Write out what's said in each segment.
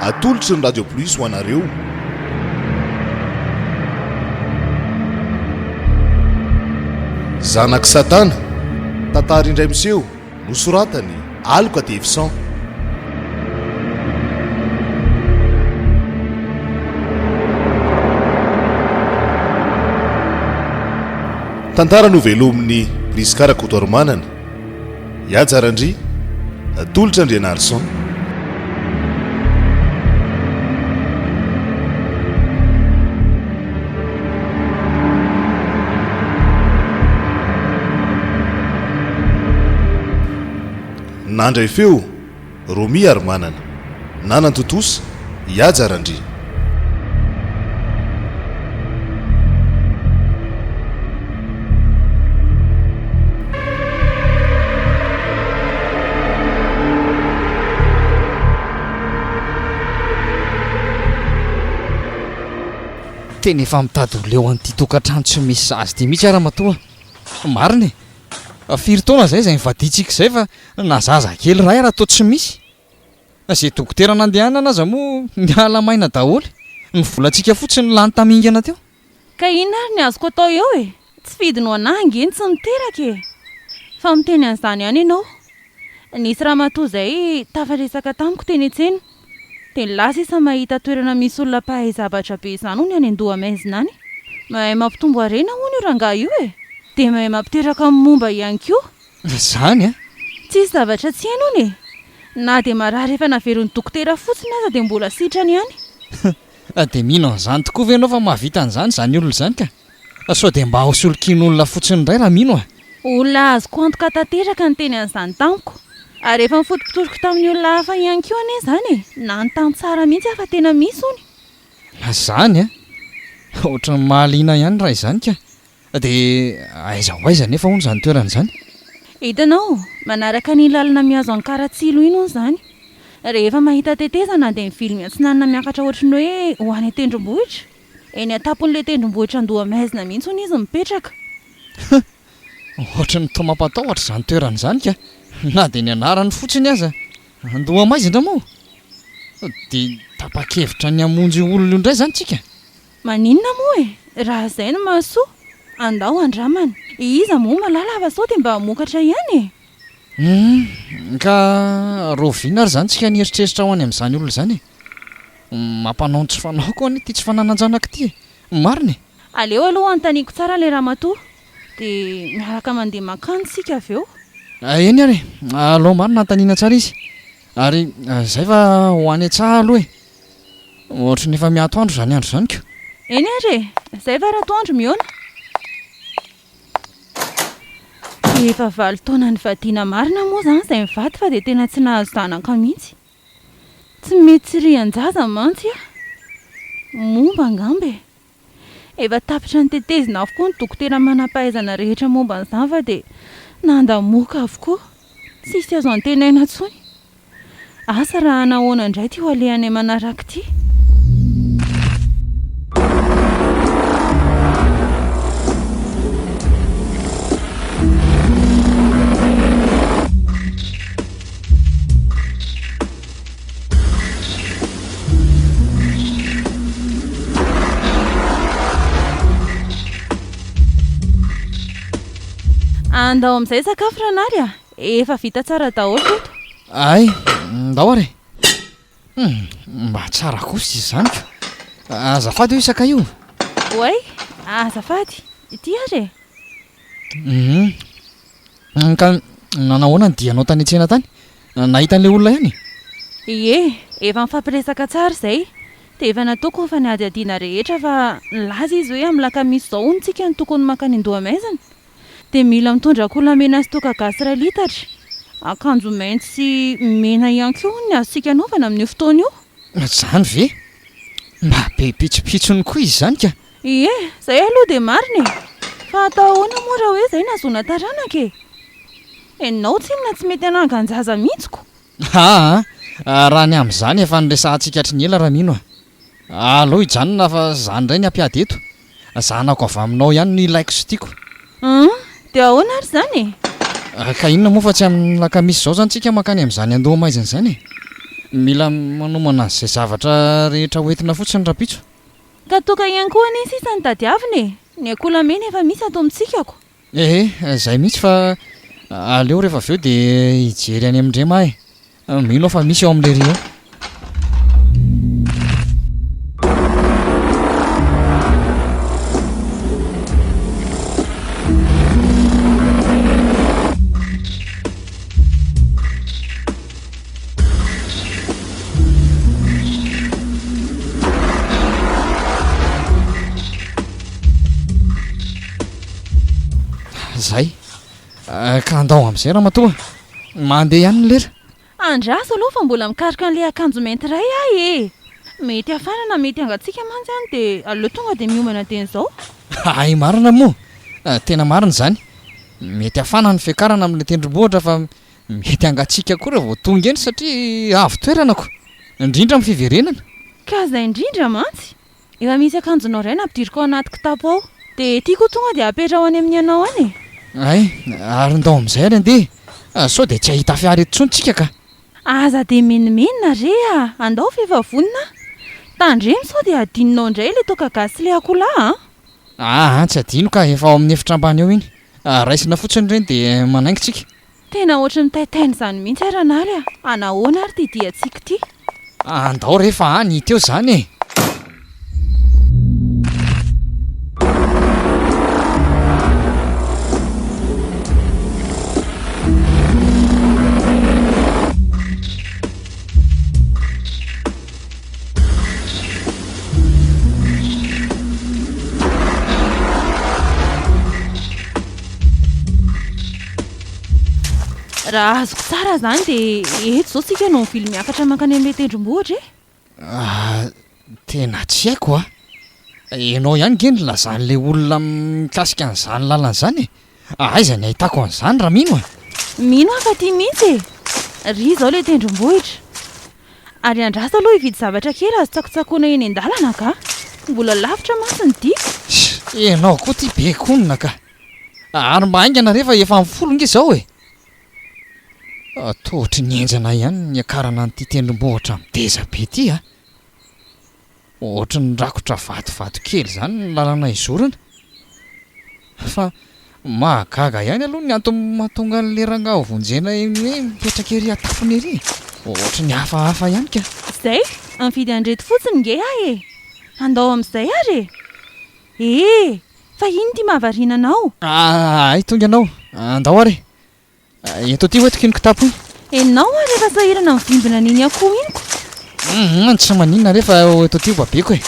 Atolotry ny Radio Plus ho anareo. Zanak'i Satana, tantara indray miseho, nosoratan'i Aloka Davison. Tantara novelomin'i Prisca Rakotoarimanana. Ihaja Randria, Tolotra Andrianarison. Nandray feo, Romy Harimanana. Nanantontosa, Ihaja Randria. Tena efa mitady ho leo an'ity tokantrano tsy misy zaza ity mihitsy aho ramatoa a! Marina e! Firy taona izay izay nivadiantsika izay fa na zaza kely iray ara toa tsy misy. Izay dokotera nandehanana aza moa niala maina daholo. Ny volantsika fotsiny no lany tamingana teo. Ka inona ary ny azoko atao eo e? Tsy fidiny ho anah ange ny tsy miteraka e! Fa miteny an'izany ihany ianao. Nisy ramatoa izay tafaresaka tamiko teny an-tsena. Dia nilaza izy fa mahita toerana misy olona mpahay zavatra be izany hono any Andohamaizina any. Mahay mampitombo harena hono io rangahy io e! Dia mahay mampiteraka ny momba ihany koa. Izany an! Tsisy zavatra tsy hainy hono e! Na dia marary efa naverin'ny dokotera fotsiny aza dia mbola sitrany ihany. Dia mino an'izany tokoa ve ianao fa mahavita an'izany izany olona izany ka? Sao dia mba ho solokian'olona fotsiny indray raha mino a! Olona azoko antoka tanteraka niteny an'izany tamiko. Ary efa nifotopotoriko tamin'ny olona hafa ihany koa anie izany e! Nanontany tsara mihitsy aho fa tena misy hono. Izany an! Ohatran'ny mahaliana ihany raha izany ka! Dia aiza ho aiza anefa hono izany toerana izany? Hitanao, manaraka an'iny lalana mihazo an'i Karatsilo iny hono izany. Rehefa mahita tetezana dia mivily miantsinanana miakatra ohatry ny hoe ho any an-tendrombohitra. Eny an-tampon'ilay tendrombohitra Andohamaizina mihitsy hono izy mipetraka. Huh! Ohatry ny toa mampatahotra izany toerana izany ka! Na dia ny anarany fotsiny aza. Andohamaizina moa? Dia tapa-kevitra ny hamonjy io olona io indray izany tsika? Maninona moa e! Raha izay no mahasoa, andao andramana. Iza moa mahalala fa sao dia mba hamokatra ihany e! Humm, ka rahoviana ary izany tsika nieritreritra ho any amin'izany olona izany e? Mampanao ny tsy fanaoko anie ity tsy fananan-janaka ity e! Marina e! Aleo aloha anontaniako tsara ilay ramatoa dia miaraka mandeha mankany isika avy eo. Eny ary e! Alao marina anontaniana tsara izy. Ary izay fa ho any an-tsaha aloha e! Ohatry ny efa miha-atoandro izany andro izany ko! Eny ary e! Izay va ratoandro mihaona? Efa valo taona nivadiana marina moa izany izay mivady fa dia tena tsy nahazo zanaka mihitsy. Tsy mety tsirian-jaza mantsy aho. Momba angamba e! Efa tapitra notetezina avokoa ny dokotera manam-pahaizana rehetra momba an'izany fa dia nandamoaka avokoa. Tsisy azo antenaina intsony. Asa raha hanahoana indray ity ho alehanay manaraka ity. Andao amin'izay sakafo Ranary a! Efa vita tsara daholo ireto. Hay, ndao ary e! Hum, mba tsara kosa izy izany ko! Azafady hoy sakay io. Oay, azafady, ity ary e! Hum, ka nanahoana ny dianao tany an-tsena tany? Nahita an'ilay olona ihany e? Ie, efa nifampiresaka tsara izay, dia efa nataoko ny fanadihadiana rehetra fa nilaza izy hoe amin'ny lakamisy izao hono tsika no tokony mankany Andohamaizina. Dia mila mitondra kola mena sy toaka gasy iray litatra. Akanjo mainty sy mena ihany koa hono ny azontsika anaovana amin'io fotoana io. Izany ve? Mba be pitsopitsony koa izy izany ka! Ie, izay aloha dia marina e! Fa atao ahoana moa raha hoe izay nahazoana taranaka e? Ianao tsinona tsy mety hanangan-jaza mihitsy ko! Aa, raha ny amin'izany efa niresahantsika hatry ny ela Ramino a! Aleo hijanona fa za indray ny hampiady eto. Zanako avy aminao ihany no ilaiko sy tiako. Hum, dia ahoana ary izany e? Ka inona moa fa tsy amin'ny lakamisy izao izany tsika mankany amin'izany andohamaizina izany e? Mila manomana an'izay zavatra rehetra hoentina fotsiny rahampitso. Ka toaka ihany koa anie sisa no tadiavina e! Ny akoholamena efa misy ato amintsika ko! Ehe, izay mihitsy fa aleo rehefa avy eo dia hijery any amin-dRema aho e! Mino aho fa misy ao amin'ilay ry ao. Zay. Ka andao amin'izay ramatoa. Mandeha ihany ny lera. Andraso aloha fa mbola mikaroka an'ilay akanjo mainty iray aho e! Mety hafana na mety hangatsiaka mantsy any dia aleo tonga dia miomana dieny izao. Hay marina moa! Tena marina izany. Mety hafana ny fiakarana amin'ilay tendrombohitra fa mety hangatsiaka koa raha vao tonga eny satria avo toerana ko! Indrindra amin'ny fiverenana. Ka izay indrindra mantsy! Efa misy akanjonao iray nampidiriko ao anaty kitapo ao. Dia ity koa tonga dia apetraho any amin'ny anao any e! Hay, ary ndao amin'izay ary andeha e! Sao dia tsy hahita fiara eto intsony tsika ka! Aza dia menomenona re a! Andao fa efa vonona aho. Tandremo sao dia hadinonao indray ilay toaka gasy sy ilay akoholahy an! Aa, tsy hadino ka, efa ao amin'ny efitra ambany ao iny. Raisina fotsiny ireny dia manainga tsika. Tena ohatry ny mitaintaina izany mihitsy aho Ranaly a! Anahoana ary ity diantsika ity? Andao re fa any hita eo izany e! Raha azoko tsara izany dia eto izao isika no mivily miakatra mankany amin'ilay tendrombohitra e! Ah, tena tsy haiko a! Ianao ihany nge no nilazan'ilay olona mikasika an'izany lalana izany e! Aiza ny ahitako an'izany raha mino a! Mino aho fa aty mihitsy e! Ry izao ilay tendrombohitra. Ary andraso aloha hividy zavatra kely azo tsakotsakoina eny an-dalana ka! Mbola lavitra mantsy ny dia. Ianao koa ity be konona ka! Ary mba haingana re fa efa amin'ny folo nge izao e! Toa ohatry ny henjana ihany ny niakarana an'ity tendrombohitra mideza be ity a! Ohatry ny rakotra vatovato kely izany ny lalana izorana. Fa mahagaga ihany aloha ny antony mahatonga an'ilay rangahy ho vonjena eny hoe mipetraka ery an-tampony ery e! Ohatry ny hafahafa ihany ka! Izay, mividy an'ireto fotsiny nge aho e! Andao amin'izay ary e! Ee! Fa inona ity mahavariana anao? Hay tonga ianao, andao ary e! Eto aty hoentiko iny kitapo iny. Enao ary efa sahirana mivimbina an'iny akoho iny ko. Humm tsy maninona re fa eto aty ho babeko e.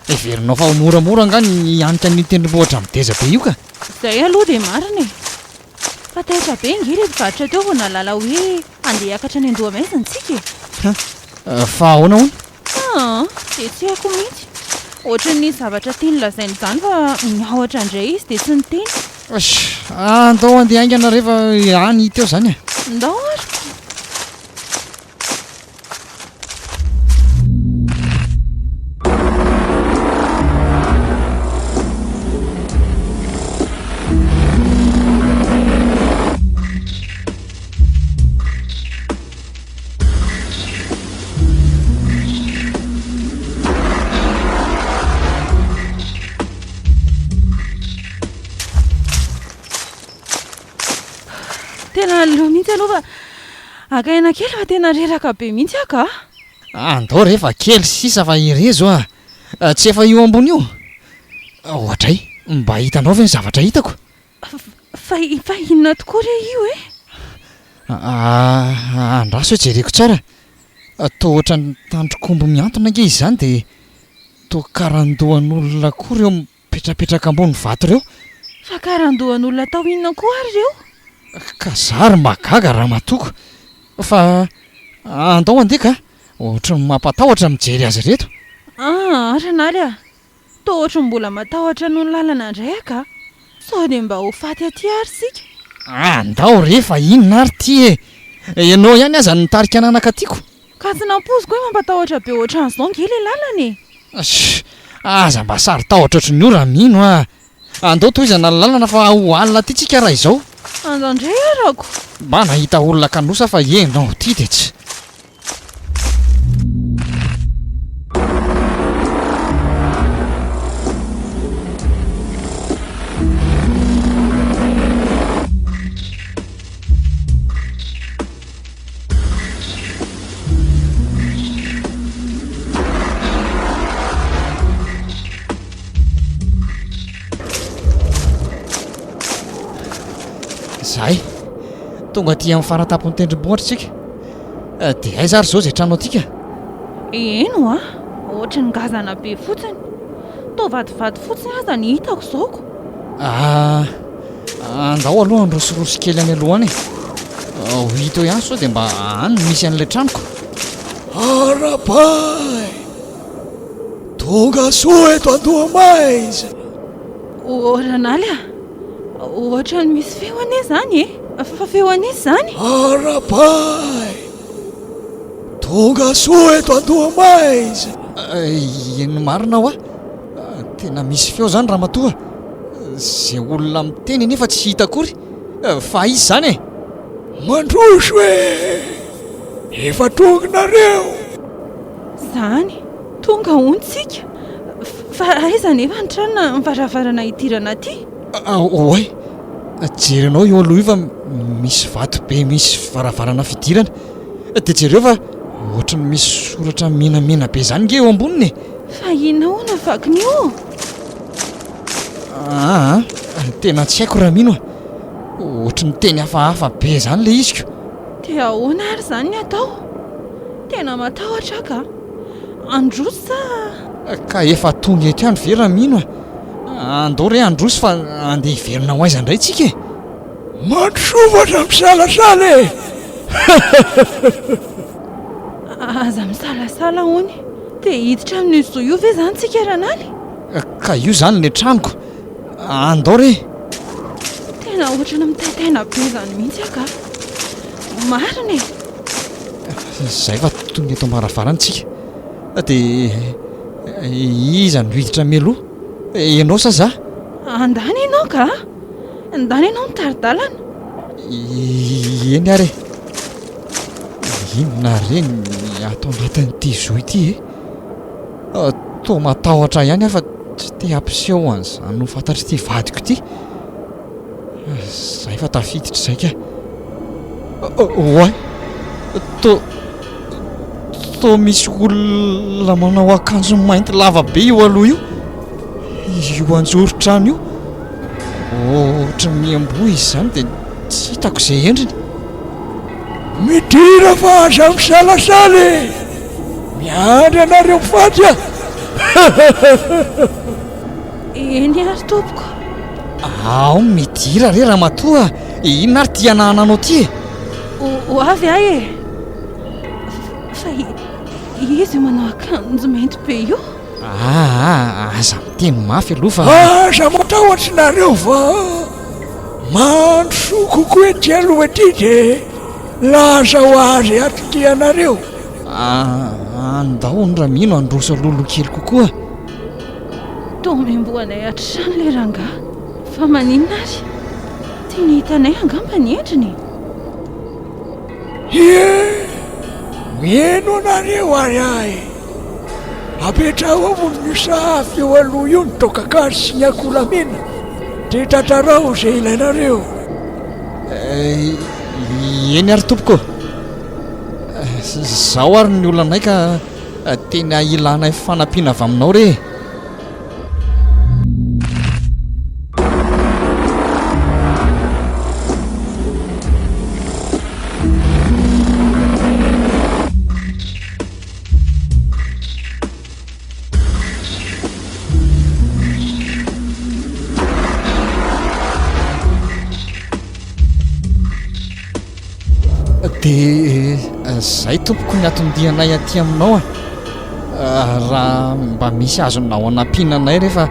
Heverinao fa ho moramora angaha ny hianika an'io tendrombohitra mideza be io ka. Izay aloha dia marina e. Fa taitra be ange ilay mpivarotra teo vao nahalala hoe handeha hiakatra any Andohamaizina tsika e. Hum fa ahoana hono? Aa! Dia tsy haiko mihitsy. Ohatran'ny nisy zavatra tiany lazaina izany fa niahotra indray izy dia tsy niteny. Eish! Andao handeha haingana re fa any hita eo izany e! Ndao ary ko! Tena aleo mihitsy aloha fa haka aina kely fa tena reraka be mihitsy aho ka. Andao re fa kely sisa fa irezo ah. Tsy efa io ambony io? Oadray, mba hitanao ve ny zavatra hitako? Fa fa inona tokoa re io e? Andraso hoe jereko tsara. Toa ohatran'ny tandrok'omby mihantona ange izy izany dia toa karandohan'olona koa ireo mipetrapetraka ambony vato ireo. Fa karandohan'olona atao inona koa ary ireo? Ka za ry mahagaga ramatoako fa andao andeha ka! Ohatran'ny mampatahotra mijery azy ireto. Aa Ranaly a! Toa ohatry ny mbola matahotra noho ny lalana indray aho ka! Sao dia mba ho faty aty ary isika? Andao re fa inona ary ity e! Ianao ihany aza no nitarika an'anaka tiako. Ka tsy nampoiziko hoe mampatahotra be ohatran'izao ange ilay lalana e! Sh! Aza mba saro-tahotra ohatry ny ora mino ah! Andao tohizana ny lalana fa ho alina aty tsika raha izao. Andao indray arako! Mba nahita olona kanosa fa ianao ity dia tsy. Zay. Tonga aty amin'ny faratampon'ny tendrombohitra isika. Dia aiza ary izao izay trano aty ka? Eny hoa, ohatry ny ngazana be fotsiny. Toa vatovato fotsiny aza ny hitako izao ko. Ah, andao aloha handrosirosy kely any aloha any e. Ho hita eo ihany sao dia mba any no misy an'ilay tranoko. Arabay! Tonga soa eto Andohamaizina! O Ranaly a! Ohatran'ny misy feo anie izany e! Fa feo an'iza izany? Arabay! Tonga soa eto Andohamaizina! Eny marina hoa! Tena misy feo izany ramatoa! Izay olona miteny anefa tsy hita akory! Fa aiza izany e? Mandroso e! Efa tonga nareo! Izany! Tonga hono tsika! Fa aiza anefa ny trano na ny varavarana hidirana aty? Oay! Jerenao eo aloha io fa misy vato be misy varavarana fidirana. Dia jereo fa ohatry ny misy soratra menamena be izany nge eo amboniny e! Fa inona hono ny vakin'io? Aa, tena tsy haiko Ramino a! Ohatry ny teny hafahafa be izany ilay izy ko! Dia ahoana ary izany ny atao? Tena matahotra aho ka! Handroso sa? Ka efa tonga eto ihany ve Ramino a? Andao re handroso fa andeha hiverina ho aiza indray tsika e? Mandrosoa fa aza misalasala e! Aza misalasala hono. Te hiditra amin'io zohy io ve izany tsika Ranaly? Ka io izany ilay tranoko. Andao re! Tena ohatran'ny mitaintaina be izany mihitsy aho ka. Marina e! Izay fa tonga eto am-baravarana isika. Dia iza no hiditra mialoha? Ianao sa za? Andany ianao ka! Ndany ianao mitari-dalana. Eny ary e! Inona re ny ato anatin'ity zohy ity e? Toa matahotra ihany aho fa tsy te hampiseho an'izany ho fantatr'ity vadiko ity. Izay fa tafiditra izay ka. Oay! Toa toa misy olona manao akanjo mainty lava be io aloha io. Io anjoron-trano io. Ohatry ny miamboho izy izany dia tsy hitako izay endriny. Midira fa aza misalasala e! Miandry anareo mivady aho! Eny ary tompoko. Ao midira re ramatoa a! Inona ary ity anananao ity e? Ho avy aho e! Fa iza io manao akanjo mainty be io? Aa, aza miteny mafy aloha fa. Aza matahotra nareo fa mandrosoa kokoa ety aloha ety dia lazao azy ato ity anareo. Andao hono Ramino handroso alohaloha kely kokoa. Toa memboanay hatrany ilay rangahy. Fa maninona ary? Tiany hitanay angamba ny endriny e! Ie! Mino anareo ary aho e! Apetraho ao amin'io sahafa eo aloha io ny toaka gasy sy ny akolamena dia tantarao izay ilainareo. Eny ary tompoko ô! Izao ary ny olanay ka tena ilanay fanampiana avy aminao re e! Dia zay tompoko ny anton-dianay aty aminao a. Raha mba misy azonao anampiana anay re fa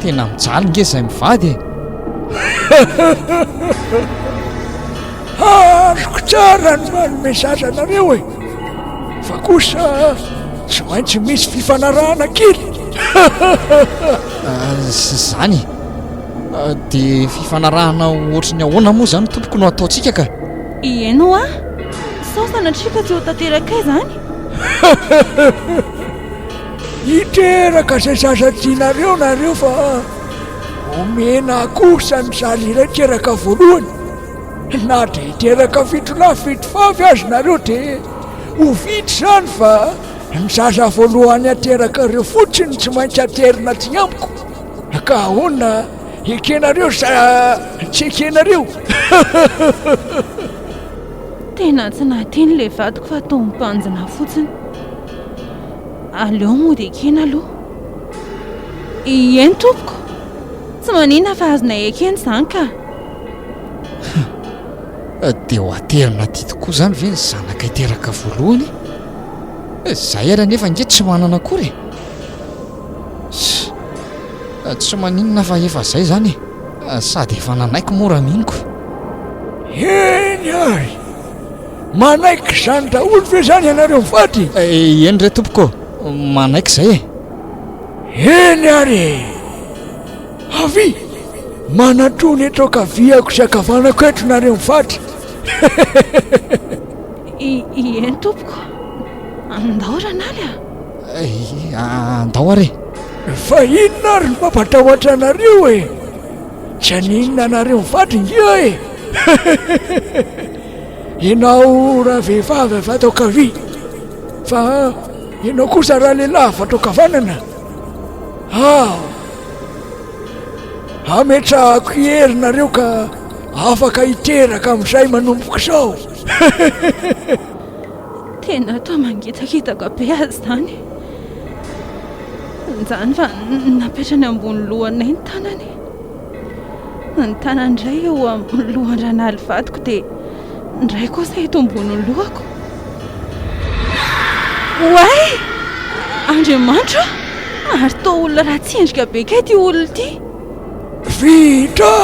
tena mijaly nge zay mivady e. Azoko tsara ny manome zaza anareo e! Fa kosa tsy maintsy misy fifanarahana kely. Zany e! Dia fifanarahana ohatry ny ahoana moa izany tompoko no ataontsika ka? Eny hoa! Sao sanatria ka tsy ho tanterakay izany? Hiteraka izay zaza tianareo nareo fa omena kosa ny zaza iray teraka voalohany. Na dia hiteraka fitolahy fitovavy aza nareo dia ho vita izany fa ny zaza voalohany aterakareo fotsiny tsy maintsy aterina aty amiko. Ka ahoana? Ekenareo sa tsy ekenareo? Tena tsy nahateny ilay vadiko fa toa mibanjina fotsiny. Aleo mody ekena aloha. Eny tompoko. Tsy maninona fa azonay ekena izany ka. Dia ho aterina aty tokoa izany ve ny zanakay teraka voalohany e? Izahay ary anefa ange tsy manana akory e! Tsy maninona fa efa izay izany e! Sady efa nanaiky moa Raminiko. Eny ary! Manaiky izany daholo ve izany ianareo mivady? Eny re tompoko ô! Manaiky izay e! Eny ary e! Avia! Manatona eto ankaviako sy ankavanako eto nareo mivady! Eny tompoko! Andao Ranaly a! Andao ary e! Fa inona ary no mampatahotra anareo e? Tsy haninona anareo mivady ngia e! Ianao ravehivavy avy ato ankavia, fa ianao kosa ralehilahy avy ato ankavanana. Ao! Hametrahako hery nareo ka afaka hiteraka amin'izay manomboka izao. Tena toa mangitakitaka be aza izany. Izany fa napetrany ambony lohanay ny tanany. Ny tanany iray eo amin'ny lohan-dRanaly vadiko dia ny iray kosa eto ambonin'ny lohako. Oay! Andriamanitra ô! Ary toa olona ratsy endrika be kay ity olona ity. Vita!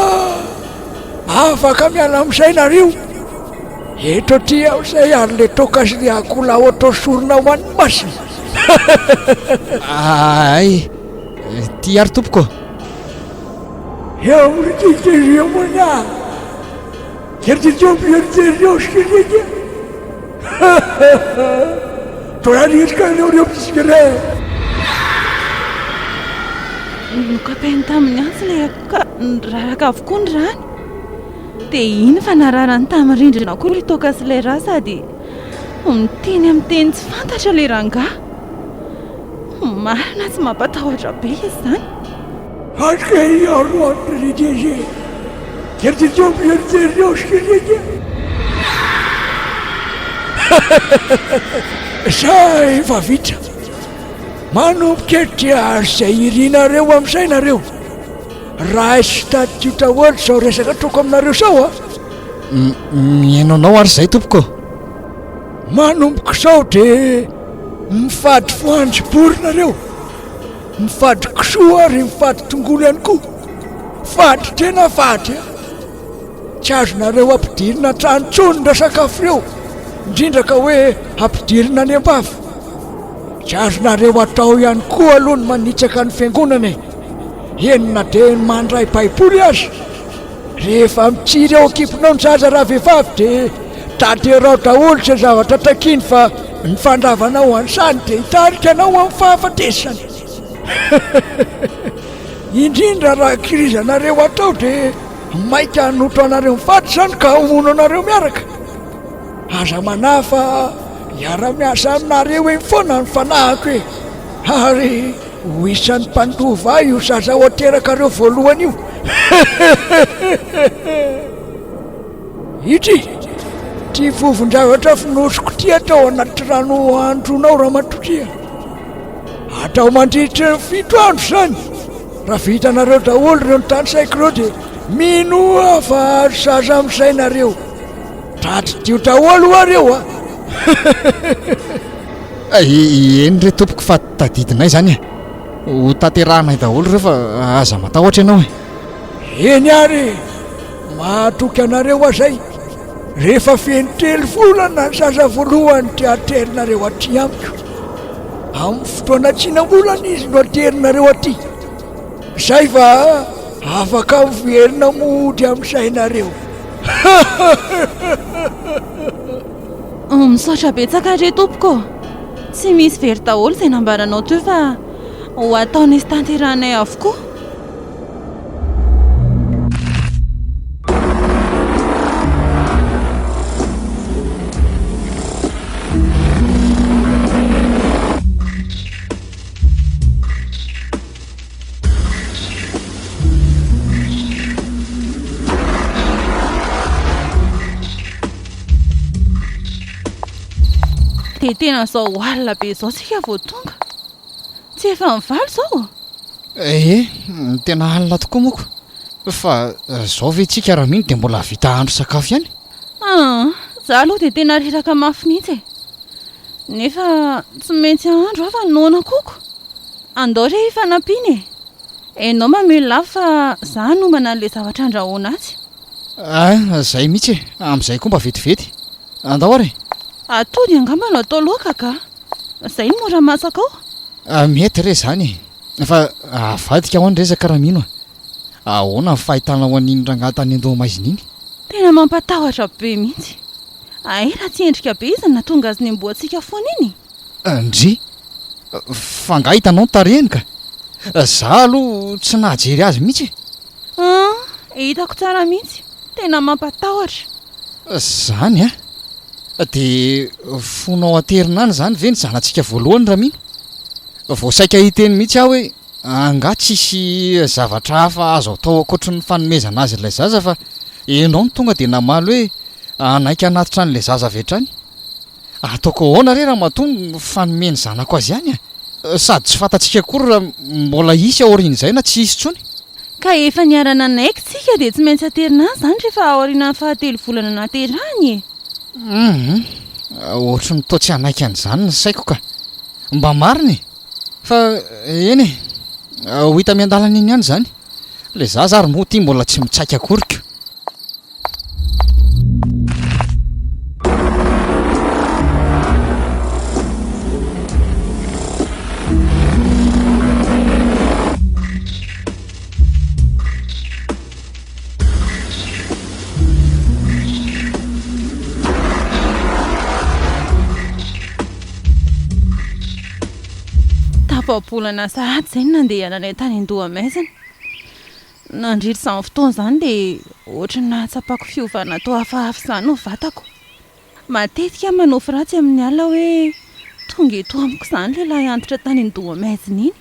Afaka miala amin'izay nareo. Eto aty aho izay ary le toaka sy le akoholahy atao sorona ho an'ny masina. Ay, ity ary tompoko. Nokapainy tamin'ny antsy ilay akoho ka niraraka avokoa ny rany. Dia iny fa nararany tamin'ny rindrina koa ilay toaka sy ilay rà sady miteny amin'ny teny tsy fantatra ilay rangahy. Marina tsy mampatahotra be izy izany. Sa efa vita? Manomboka eto dia azo izay irinareo amin'izay nareo. Raiso tadidio daholo izao resaka ataoko aminareo izao a! Mihaino anao ary izay tompoko. Manomboka izao dia mifady voanjobory nareo. Mifady kisoa ary mifady tongolo ihany koa. Fady tena fady a! Tsy azonareo ampidirina an-trano intsony ireo sakafo ireo, indrindra ka hoe ampidirina any am-bava. Tsy azonareo atao ihany koa aloha ny manitsaka ny fiangonana e! Eny na dia ny mandray baiboly aza. Rehefa mitsiry ao an-kibonao ny zaza ravehivavy dia tanterao daholo izay zavatra takiany fa ny fandravanao an'izany dia hitarika anao amin'ny fahafatesana. Indrindra raha kirizanareo atao dia maika hanoto anareo mivady izany ka hamono anareo miaraka. Aza manahy fa hiara-miasa aminareo eny foana ny fanahiko e! Ary ho isan'ny mpandova ahy io zaza ho aterakareo voalohany io. Ity, ity vovon-javatra fonosiko ity atao anaty rano handroanao ramatoa ty a. Atao mandritra ny fito andro izany. Raha vitanareo daholo ireo notanisaiko ireo dia minoa aho fa azo zaza amin'izay nareo. Tadidio daholo hoa reo a. Eny re tompoko fa tadidinay izany e. Ho tanterahanay daholo ireo fa aza matahotra ianao e. Eny ary e! Mahatoky anareo aho izay. Rehefa feno telo volana ny zaza voalohany dia aterinareo aty amiko. Amin'ny fotoana tsinam-bolana izy no aterinareo aty. Izay va afaka miverina mody amin'izay nareo. Misaotra betsaka re tompoko ô! Tsy misy very daholo izay nambaranao teo fa ho ataonay sy tanterahanay avokoa. Dia tena izao alina be izao tsika vao tonga. Tsy efa mivaly izao? Ee, tena alina tokoa moko. Fa izao ve tsika raha mino dia mbola hahavita hahandro sakafo ihany? Aa, za aloha dia tena reraka mafy mihitsy e. Nefa tsy maintsy hahandro aho fa noana koko. Andao re hifanampiana e. Enao mamelona ahy fa za hanomana an'ilay zavatra andrahoana atsy. Aa, zay mihitsy e. Amin'izay koa mba vetivety. Andao ary e. Atody angamba no atao laoka ka. Zay no mora masaka ao. Mety re zany e. Fa avadika ahoana resaka Ramino a. Ahoana ny fahitanao an'iny rangahy tany Andohamaizina iny? Tena mampatahotra be mihitsy. Hay raha tsy endrika be izy no nahatonga azy nembohantsika foana iny e. Ndry! Fa angaha hitanao ny tarehiny ka? Za aloha tsy nahajery azy mihitsy e. Hum, hitako tsara mihitsy. Tena mampatahotra. Zany an! Dia fonao aterina any izany ve ny zanatsika voalohany Ramino? Vao saika hiteny mihitsy aho hoe angaha tsisy zavatra hafa azo atao ankoatry ny fanomezana azy ilay zaza fa ianao no tonga dia namaly hoe hanaiky hanatitra an'ilay zaza avy hatrany. Ataoko ahoana re ramatoa ny fanome ny zanako azy ihany a? Sady tsy fantatsika akory raha mbola hisy aorian'izay na tsy hisy intsony. Ka efa niara-nanaiky tsika dia tsy maintsy aterina any izany rehefa aorianan'ny fahatelo volana nahaterahany e! Humm, ohatry ny toa tsy hanaiky an'izany ny saiko ka. Mba marina e! Fa eny e, ho hita miandalana eny ihany izany. Ilay zaza ary moa ity mbola tsy mitsaika akory ko. Tapa-bolana sahady izay no nandehananay tany Andohamaizina. Nandritra izany fotoana izany dia ohatry ny nahatsapako fiovana toa hafahafa izany ny vatako. Matetika aho manofy ratsy amin'ny alina hoe tonga eto amiko izany ilay lahy antitra tany Andohamaizina iny.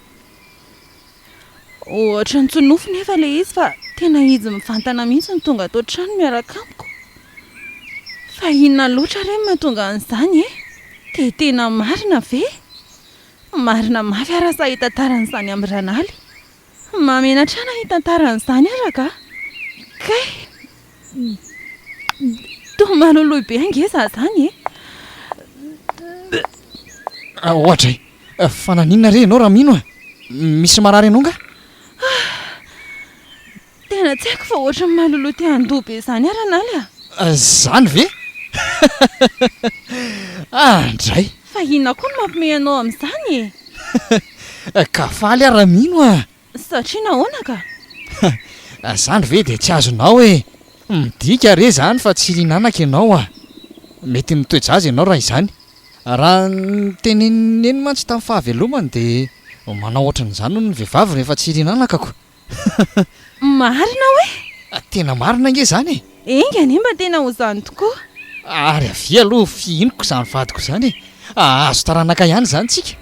Ohatry ny tsy nofy nefa ilay izy fa tena izy mivantana mihitsy no tonga ato an-trano miaraka amiko. Fa inona loatra re no mahatonga an'izany e? Dia tena marina ve? Marina mafy aho raha sahy hitantara an'izany amin'i Ranaly. Mahamenatra ahy na hitantara an'izany aza ka! Kay! Toa maloloy be ange za zany e! Oadray! Fa naninona re ianao Ramino a? Misy marary anao nga? Tena tsy haiko fa ohatran'ny maloloy te handoa be izany aho Ranaly a! Zany ve? Andray! Fa inona koa no mampimehy anao amin'izany e? Ka faly aho Ramino a! Satria nahoana ka? Zany ve dia tsy azonao e! Midika re zany fa tsy rinanaka ianao a! Mety mitoe-jaza ianao raha izany. Raha ny tenenin'i Neny mantsy tamin'ny fahavelomany dia manao ohatran'izany hono ny vehivavy rehefa tsy rinanaka ko! Marina hoe? Tena marina ange izany e! Enga anie mba tena ho izany tokoa! Ary avia aloha fihiniko izany vadiko izany e! Hahazo taranaka ihany izany tsika!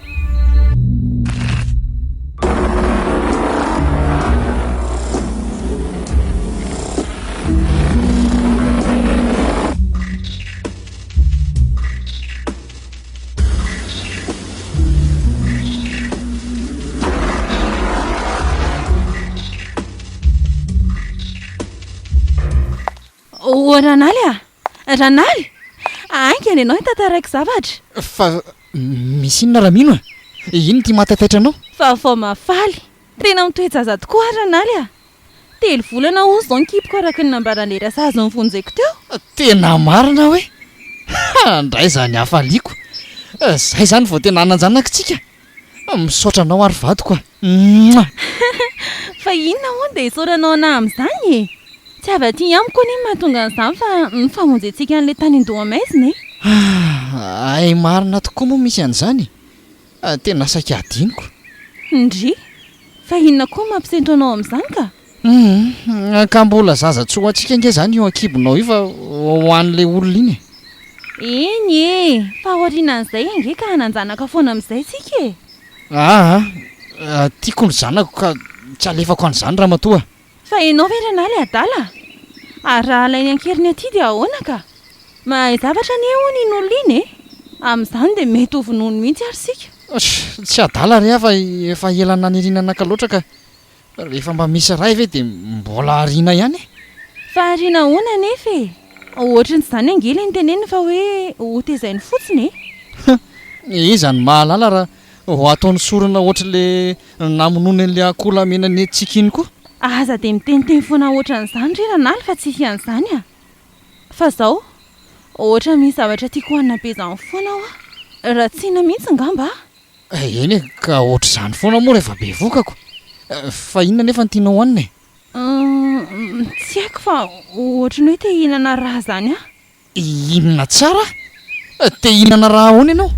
Oh Ranaly a! Ranaly! Haingana ianao hitantaraiko zavatra. Fa misy inona Ramino a? Inona ity mahataitaitra anao? Vaovao mahafaly! Tena mitoe-jaza tokoa ary Ranaly a! Telo volana hono izao ny kiboko araka ny nambaran'ilay rasazy nivonjeko teo. Tena marina hoe? Ha! Ndray izany hafaliako. Zay izany vao tena hanan-janaka tsika. Misaotra anao ary vadiko a! Mouah! Fa inona hono dia isaoranao anah amin'izany e? Tsy avy aty amiko anie ny mahatonga an'izany fa ny famonjentsika an'ilay tany Andohamaizina e! Hay marina tokoa moa misy an'izany e! Tena saika hadinoko. Ndry! Fa inona koa no mampisento anao amin'izany ka? Humm, ka mbola zaza tsy ho antsika ange izany io an-kibonao io fa ho an'ilay olona iny e! Eny e! Fa aorianan'izay ange ka hanan-janaka foana amin'izay tsika e! Aa, tiako ny zanako ka tsy alefako an'izany ramatoa a! Fa ianao ve Ranaly adala? Ary raha alainy an-keriny aty dia ahoana ka? Mahay zavatra anie hono iny olona iny e! Amin'izany dia mety ho vonoiny mihitsy ary isika. Tsy adala re aho fa efa ela naniriana naka loatra ka. Rehefa mba misy ray ve dia mbola ariana ihany e? Fa ariana ahoana anefa e? Ohatry ny izany ange ilay noteneniny fa hoe hotezainy fotsiny e! Hum! Iza no mahalala raha ho ataony sorona ohatr'ilay namonoany an'ilay akoho lamena nentintsika iny koa? Aza dia miteniteny foana ohatran'izany re Ranaly fa tsy hisy an'izany a! Fa zao, ohatra misy zavatra tiako hohanina be izany foana hoa, ratsiana mihitsy ngamba a! Eny e, ka ohatr'izany foana moa rehefa bevokako. Fa inona anefa no tianao hohanina e? Humm, tsy haiko fa ohatry ny hoe te hihinana raha izany aho. Inona tsara? Te hihinana raha ahoana ianao?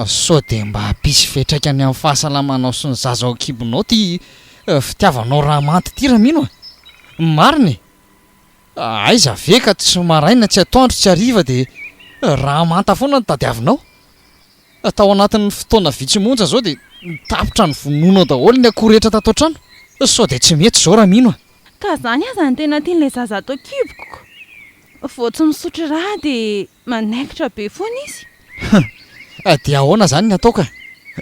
Sao dia mba hampisy fiantraikany amin'ny fahasalamanao sy ny zaza ao an-kibonao ity fitiavanao raha manta ity Ramino a! Marina e! Aiza ve ka tsy maraina tsy atoandro tsy hariva dia raha manta foana no tadiavinao? Tao anatin'ny fotoana vitsy monja izao dia tapitra novonoinao daholo ny akoho rehetra tato an-trano. Sao dia tsy mety izao Ramino a! Ka zany aza no tena tian'ilay zaza ato an-kiboko ko! Vao tsy misotro rà dia manaikitra be foana izy. Hum! Dia ahoana izany ny atao ka?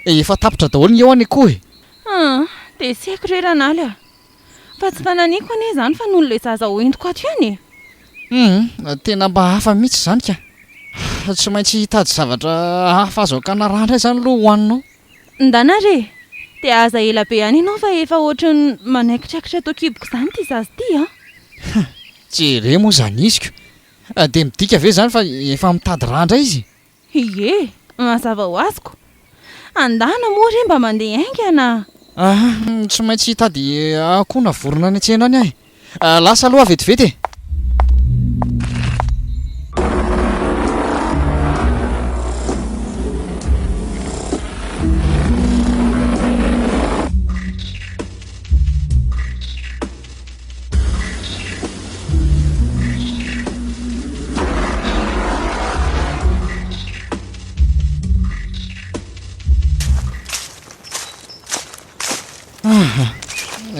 Efa tapitra daholo ny eo any akoho e! Hum! Dia tsy haiko re Ranaly a! Fa tsy fananiko anie izany fa noho ilay zaza ho entiko ato ihany e! Hum, tena mba hafa mihitsy izany ka! Tsy maintsy hitady zavatra hafa azo akana rà indray izany aloha hohaninao. Ndana re! Dia aza ela be any ianao fa efa ohatran'ny manaikitraikitra ato an-kiboko izany ity zaza ity an! Hum, jereo moa izany iziko! Dia midika ve izany fa efa mitady rà indray izy? Ie, mazava ho azy ko. Andana moa re mba mandeha haingana. Ah, tsy maintsy hitady akoho na vorona any an-tsena any aho e. Lasa aloha aho vetivety e.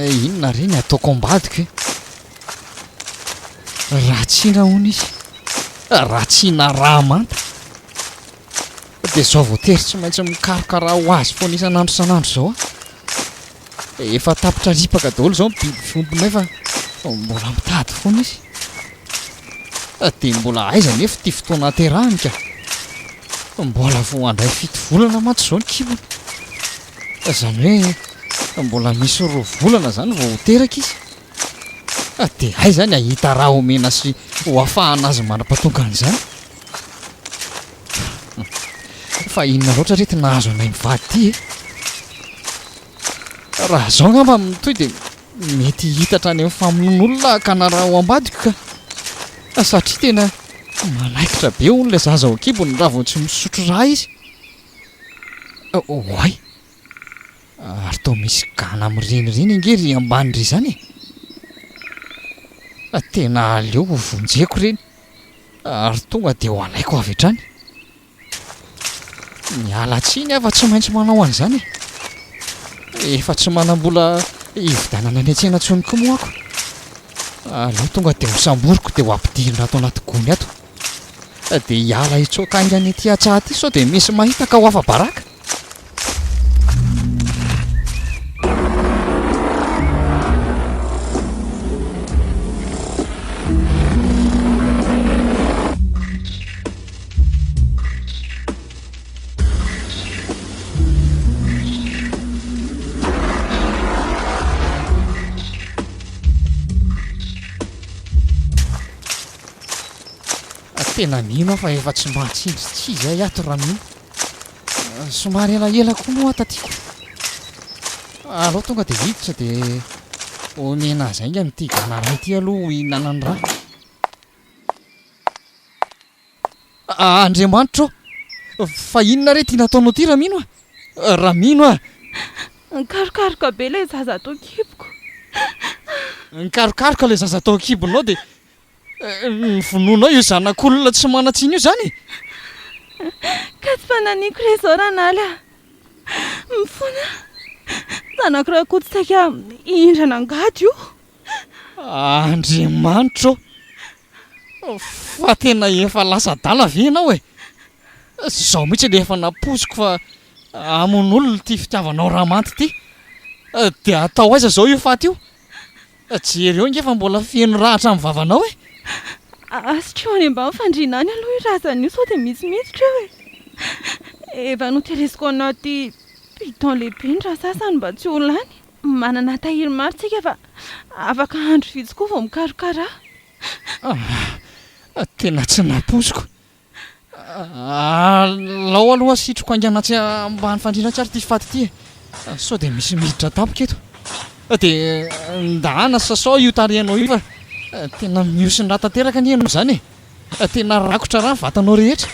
Inona re ny ataoko ambadika e? Ratsiana hono izy. Ratsiana raha manta. Dia izao voatery tsy maintsy mikaroka raha ho azy foana isan'andro isan'andro izao aho. Efa tapitra ripaka daholo izao ny biby fiompinay fa mbola mitady foana izy. Dia mbola aiza anefa ity fotoana haterahany ka? Mbola vao handray fito volana mantsy izao ny kibony. Izany hoe mbola misy roa volana izany vao ho teraka izy. Dia aiza ny hahita raha omena sy ho afahana azy mandra-pahatongan'izany? Fa inona loatra re ty nahazo anay mivady ty e? Raha izao angamba mitohy dia mety hihitatra any amin'ny famonoan'olona hakana ra ao ambadiko ka. Satria tena manaikitra be hono ilay zaza ao an-kibony raha vao tsy misotro ra izy. Oay! Ary toa misy gana mirenireny ange ry ambany ry izany e! Tena aleo ho vonjeko ireny ary tonga dia ho alaiko avy hatrany. Miala tsiny aho fa tsy maintsy manao an'izany e! Efa tsy manam-bola hividianana any an-tsena intsony koa moa ako. Aleo tonga dia ho samboriko dia ho ampidirina ato anaty gony ato. Dia hiala hitsoaka haingana ety an-tsaha aty sao dia misy mahita ka ho afa-baraka. Tena mino aho fa efa tsy mahatsindry tsy izay ato Ramino. Somary elaela koa moa aho taty ko. Aleo tonga dia hiditra dia omena azy haingana ity gana iray ity aloha ho hihinanany rà. Andriamanitra ô! Fa inona re ity nataonao ity Ramino a? Ramino a! Nikarokaroka be ilay zaza ato an-kiboko. Nikarokaroka ilay zaza tao an-kibonao dia novonoinao io zanak'olona tsy manan-tsiny io izany e! Ka tsy fananiko re izao Ranaly a! Mifona aho. Zanako Rakoto saika hihindrana angady io. Andriamanitra ô! Fa tena efa lasa adala ve ianao e? Izao mihitsy ilay efa nampoiziko fa hamono olona ity fitiavanao Ramanta ity. Dia atao aiza izao io faty io? Jereo ange fa mbola feno rà hatramin'ny vavanao e! Asitrio any ambany fandriana any aloha io razana io sao dia misy miditra eo e! Efa notehiriziko anaty bidon lehibe ny rà sasany mba tsy ho lany. Manana tahiry maro tsika fa afaka andro vitsy koa vao mikaroka rà. Ah, tena tsy nampoiziko. Alao aloha sitroko haingana atsy ambany fandriana atsy ary ity faty ity e. Sao dia misy miditra tampoka eto. Dia ndana sasao io tarehinao io fa tena mihosin-drà tanteraka anie ianao izany e. Tena rakotra rà ny vatanao rehetra.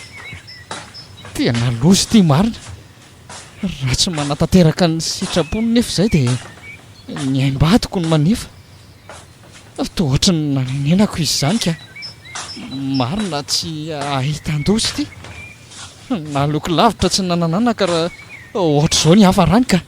Tena loza ity marina. Raha tsy manatanteraka ny sitrapony nefa izay dia ny aim-badiko no manefa. Toa ohatry ny nanenenako izy izany ka. Marina tsy ahitan-doza ity. Naloako lavitra tsy nanananaka raha ohatr'izao ny hiafarany ka.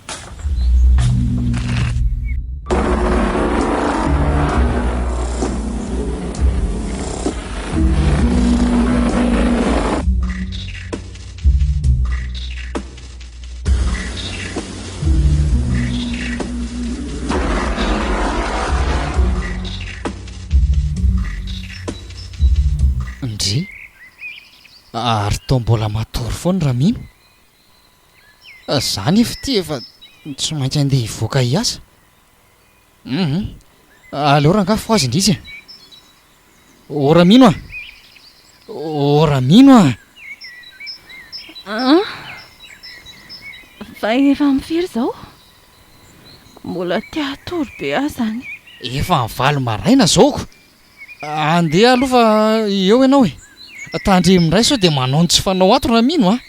Ndry! Ary toa mbola matory foana Ramino. Za nefa ity efa tsy maintsy andeha hivoaka hiasa. Hum aleo rangahy fohaza indrisy e! Ô Ramino a! Ô Ramino a! An! Fa efa amin'ny firy izao? Mbola te hatory be aho izany. Efa amin'ny valo maraina izao ko! Andeha aloha fa eo ianao e! Tandremo indray sao dia manao ny tsy fanao ato Ramino a!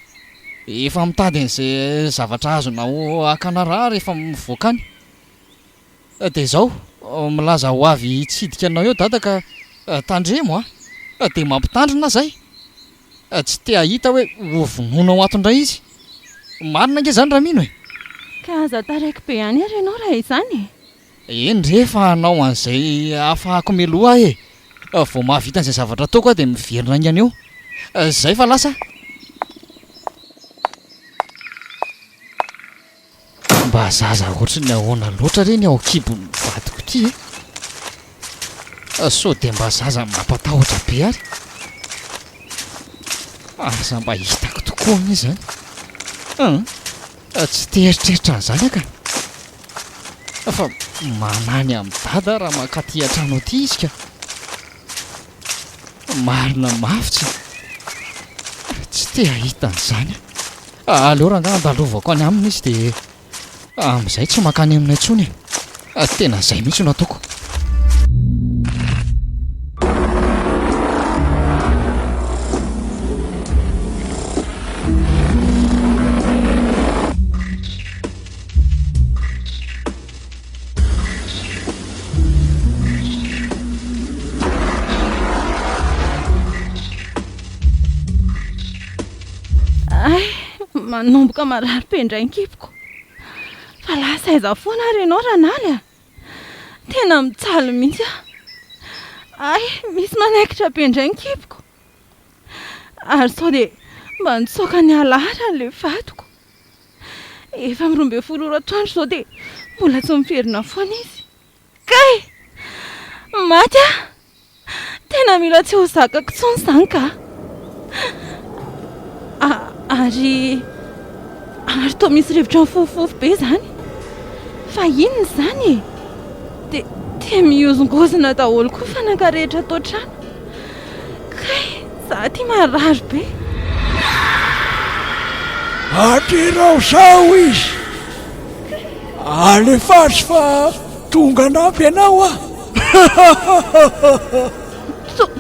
Efa mitady an'izay zavatra azonao hakana rà rehefa mivoaka any. Dia izao, milaza ho avy hitsidika anao eo dada ka tandremo a! Dia mampitandrina aho izay! Tsy te hahita hoe ho vonoinao ato indray izy! Marina ange izany Ramino e! Ka aza taraiky be any ary ianao raha izany e! Eny re fa hanao an'izay ahafahako mialoha aho e! Vao mahavita an'izay zavatra ataoko aho dia miverina haingana eo. Izay fa lasa aho. Mba zaza ohatry ny ahoana loatra re ny ao an-kibon'ny vadiko ity e? Sao dia mba zaza mampatahotra be ary? Aza mba hitako tokoa anie izany. An! Tsy te hieritreritra an'izany aho ka. Fa manahy ny amin'i Dada raha mankaty an-trano aty izy ka. Marina mafy tsy tsy te hahita an'izany aho. Aleo rangahy andalovako any aminy izy dia amin'izay tsy mankany aminay intsony e. Tena izay mihitsy no ataoko. Hay, manomboka marary be indray ny kiboko. Fa lasa aiza foana ary ianao Ranaly a? Tena mijaly mihitsy aho. Hay, misy manaikitra be indray ny kiboko. Ary sao dia mba nitsoaka niala ary ilay vadiko. Efa amin'ny 12 ora atoandro izao dia mbola tsy miverina foana izy. Kay! Maty aho! Tena mila tsy ho zakako intsony izany ka! Ary ary toa misy rivotra mifofofofo be izany. Fa inona izany e? Dia dia mihozongozona daholo koa fanaka rehetra ato an-trano. Kay, za ty marary be. Aterao zao izy. Alefaso fa tonga hanampy anao aho.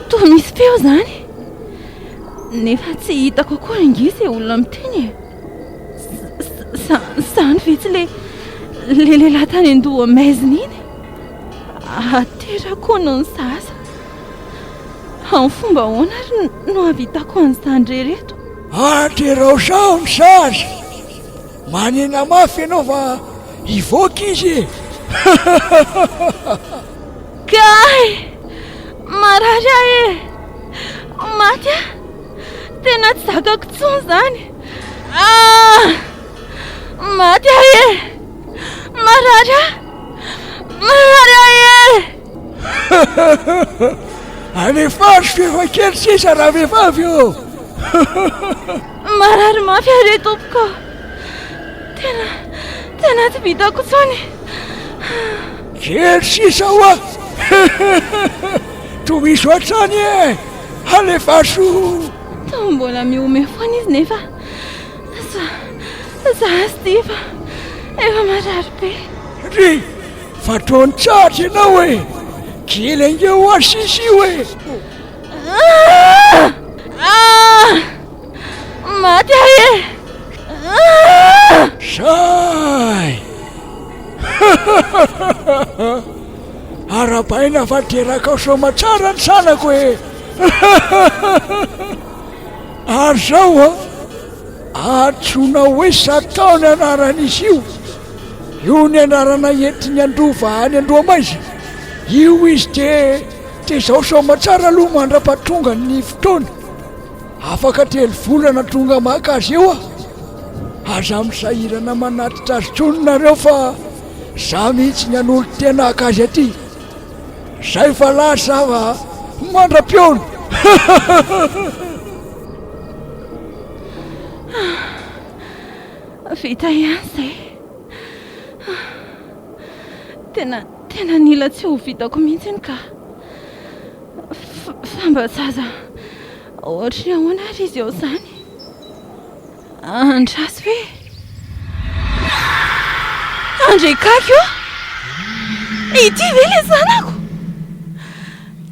Toa misy feo izany. Nefa tsy hitako akory ange izay olona miteny e. Izany ve tsy ilay lehilahy tany an-doha maizina iny? Aterako hono ny zaza. Amin'ny fomba ahoana ary no hahavitako an'izany re reto? Aterao sao ny zaza. Manena mafy ianao fa hivoaka izy e! Kay! Marary aho e! Maty aho! Tena tsy zakako intsony izany! Ah! Maty aho e! Marary aho! Marary aho e! Alefaso f'efa kely sisa ravehivavy ô! Marary mafy aho re tompoko! Tena, tena tsy vitako intsony! Kely sisa hoa! Tohizo hatrany e! Alefaso! Toa mbola mihomehy foana izy nefa za, za azy ity efa, efa marary be. Ry, fa toa nitsahatra ianao e! Kely ange hoa sisa io e! Ah! Ah! Maty aho e! Ah! Zay! Arahabaina fa terakao soamatsara ny zanako e! Ary zao an, antsoina hoe Satao ny anaran'izy io. Io ny anarana entiny handova any Andohamaizina. Io izy dia tezao soamatsara aloha mandra-pahatonga ny fotoana. Afaka telo volana tonga maka azy eo aho. Aza misahirana manatitra azy intsony nareo fa za mihitsy ny hanolo-tena haka azy aty. Zay fa lasa aho a! Mandra-pihaona! Vita ihany izay. Tena, tena nila tsy ho vitako mihitsy iny ka. Fa mba zaza ohatry ny ahoana ary izy eo izany? Andraso e! Andrekaky ô! Ity ve ilay zanako?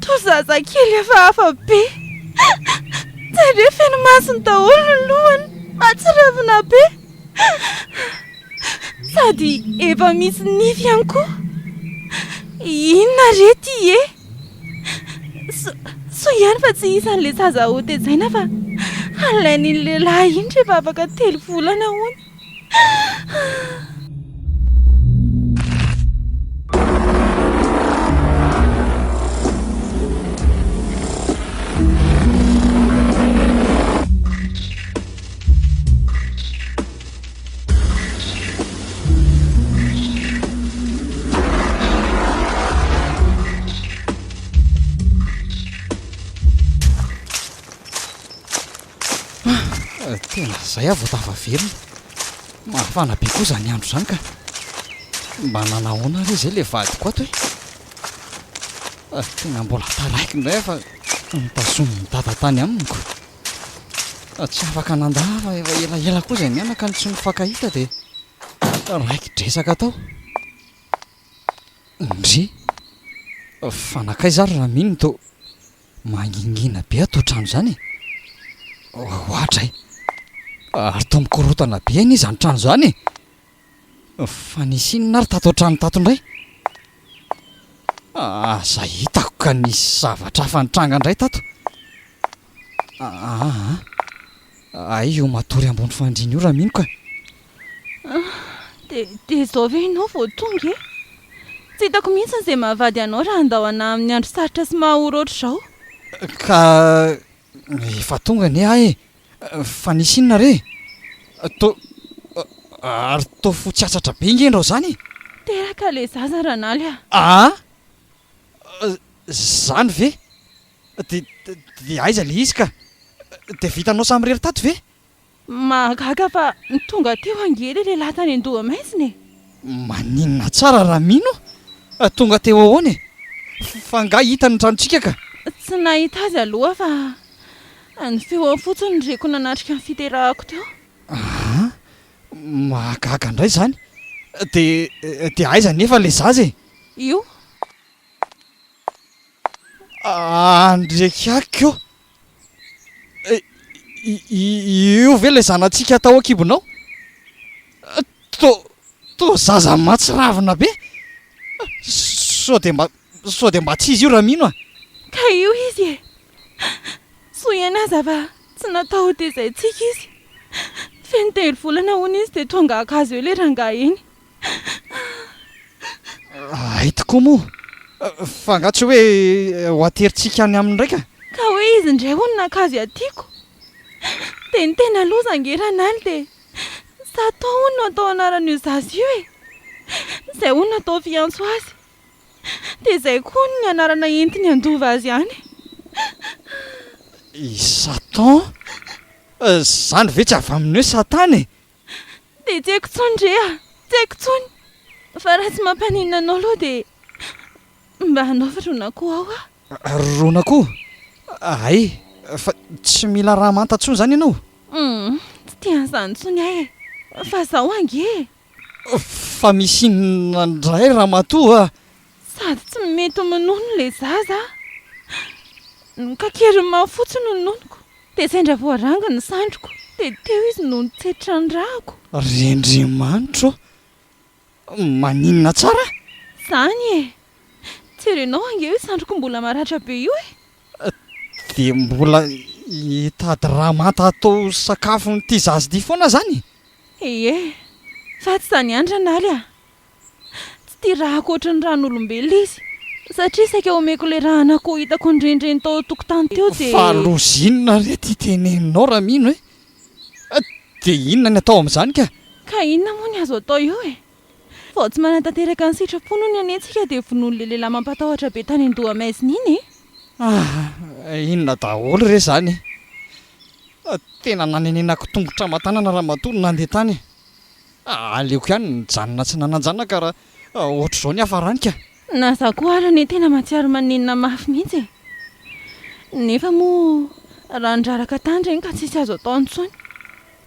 Toa zazakely hafahafa be! Jereo feno masony daholo ny lohany, mahatsiravina be! Sady efa misy nify ihany koa! Inona re ity e? Soa ihany fa tsy isan'ilay zaza hotezaina fa halain'iny lehilahy iny rehefa afaka telo volana hono. Tena izay aho vao tafaverina. Mafana be koa izany andro izany ka. Mba nanahoana re izay ilay vadiko ato e? Tena mbola taraiky indray aho fa notazomin'i Dada tany aminy ko. Tsy afaka nandà fa efa elaela koa izay mianaka no tsy nifankahita dia raiki-dresaka tao. Ndry! Fa nankaiza ary Ramino to mangingina be ato an-trano izany e? Oadray! Ary toa mikorontana be anie izany trano izany e! Fa nisy inona ary tato an-trano tato indray? Aza hitako ka nisy zavatra hafa nitranga indray tato. Aa! Hay io matory ambony fandriana io Ramino ka! Dia dia izao ve ianao vao tonga e? Tsy hitako mihitsy izay mahavady anao raha handao anà amin'ny andro sarotra sy mahaory ohatr'izao. Ka efa tonga anie aho e! Fa nisy inona re? To ary toa fotsy hatsatra be nge ndrao zany e! Teraka ilay zaza Ranaly a! Aa! Zany ve? Dia dia aiza ilay izy ka? Dia vitanao samirery tato ve? Mahagaga fa tonga teo ange ilay lehilahy tany Andohamaizina e! Maninona tsara raha mino aho? Tonga teo ahoana e? Fa angaha hitany ny tranontsika ka? Tsy nahita azy aloha fa ny feony fotsiny no reko nanatrika ny fiterahako teo. Aa! Mahagaga indray izany. Dia dia aiza anefa ilay zaza e? Io. Andriakako ô! Io ve ilay zanatsika tao an-kibonao? Toa toa zaza mahatsiravina be! Sao dia mba. Sao dia mba tsy izy io Ramino a! Ka io izy e! Soa ihany aza fa tsy natao ho tezaintsika izy. Feno telo volana hono izy dia tonga haka azy eo ilay rangahy iny. Hay tokoa moa! Fa angaha tsy hoe ho aterintsika any aminy indray ka? Ka hoe izy indray hono naka azy aty ko! Dia ny tena loza ange Ranaly dia Satan hono no atao anaran'io zaza io e! Izay hono no atao fiantso azy. Dia izay koa hono ny anarana entiny handova azy any. I Satan? Izany ve tsy avy amin'ny hoe Satana e? Dia tsy haiko intsony re a! Tsy haiko intsony! Fa raha tsy mampaninona anao aloha dia mba anaovy ron'akoho ao aho. Ron'akoho? Hay, fa tsy mila raha manta intsony izany ianao? Humm, tsy tia an'izany intsony aho e! Fa izao ange e! Fa misy inona indray ramatoa a? Sady tsy mety minono ilay zaza aho. Nokakeriny mafy fotsiny ny nonoko. Dia sendra voarangy ny sandriko. Dia teo izy no nitsetra ny rako. Ry Andriamanitro ô! Maninona tsara? Izany e! Jerenao ange io sandriko mbola maratra be io e! Dia mbola hitady raha manta hatao sakafon'ity zaza ity foana izany? Ie, fa tsy izany ihany Ranaly a! Tsy tia raha ankoatry ny ran'olombelona izy, satria saika omeko ilay ràn'akoho hitako nirenireny tao an-tokotany teo dia. Fa loza inona re ity teneninao Ramino e? Dia inona ny atao amin'izany ka? Ka inona moa ny azo atao eo e? Vao tsy manatanteraka ny sitrapony hono anie tsika dia vonoin'ilay lehilahy mampatahotra be tany an-dohamaizina iny e! Ah, inona daholo re izany e? Tena nanenenako tongotra aman-tanana ramatoa no nandeha tany e! Aleoko ihany nijanona tsy nanan-janaka raha ohatr'izao ny hiafarany ka! Na za koa ary anie tena mahatsiaro manenina mafy mihitsy e! Nefa moa raha niraraka tany ireny ka tsisy azo atao intsony.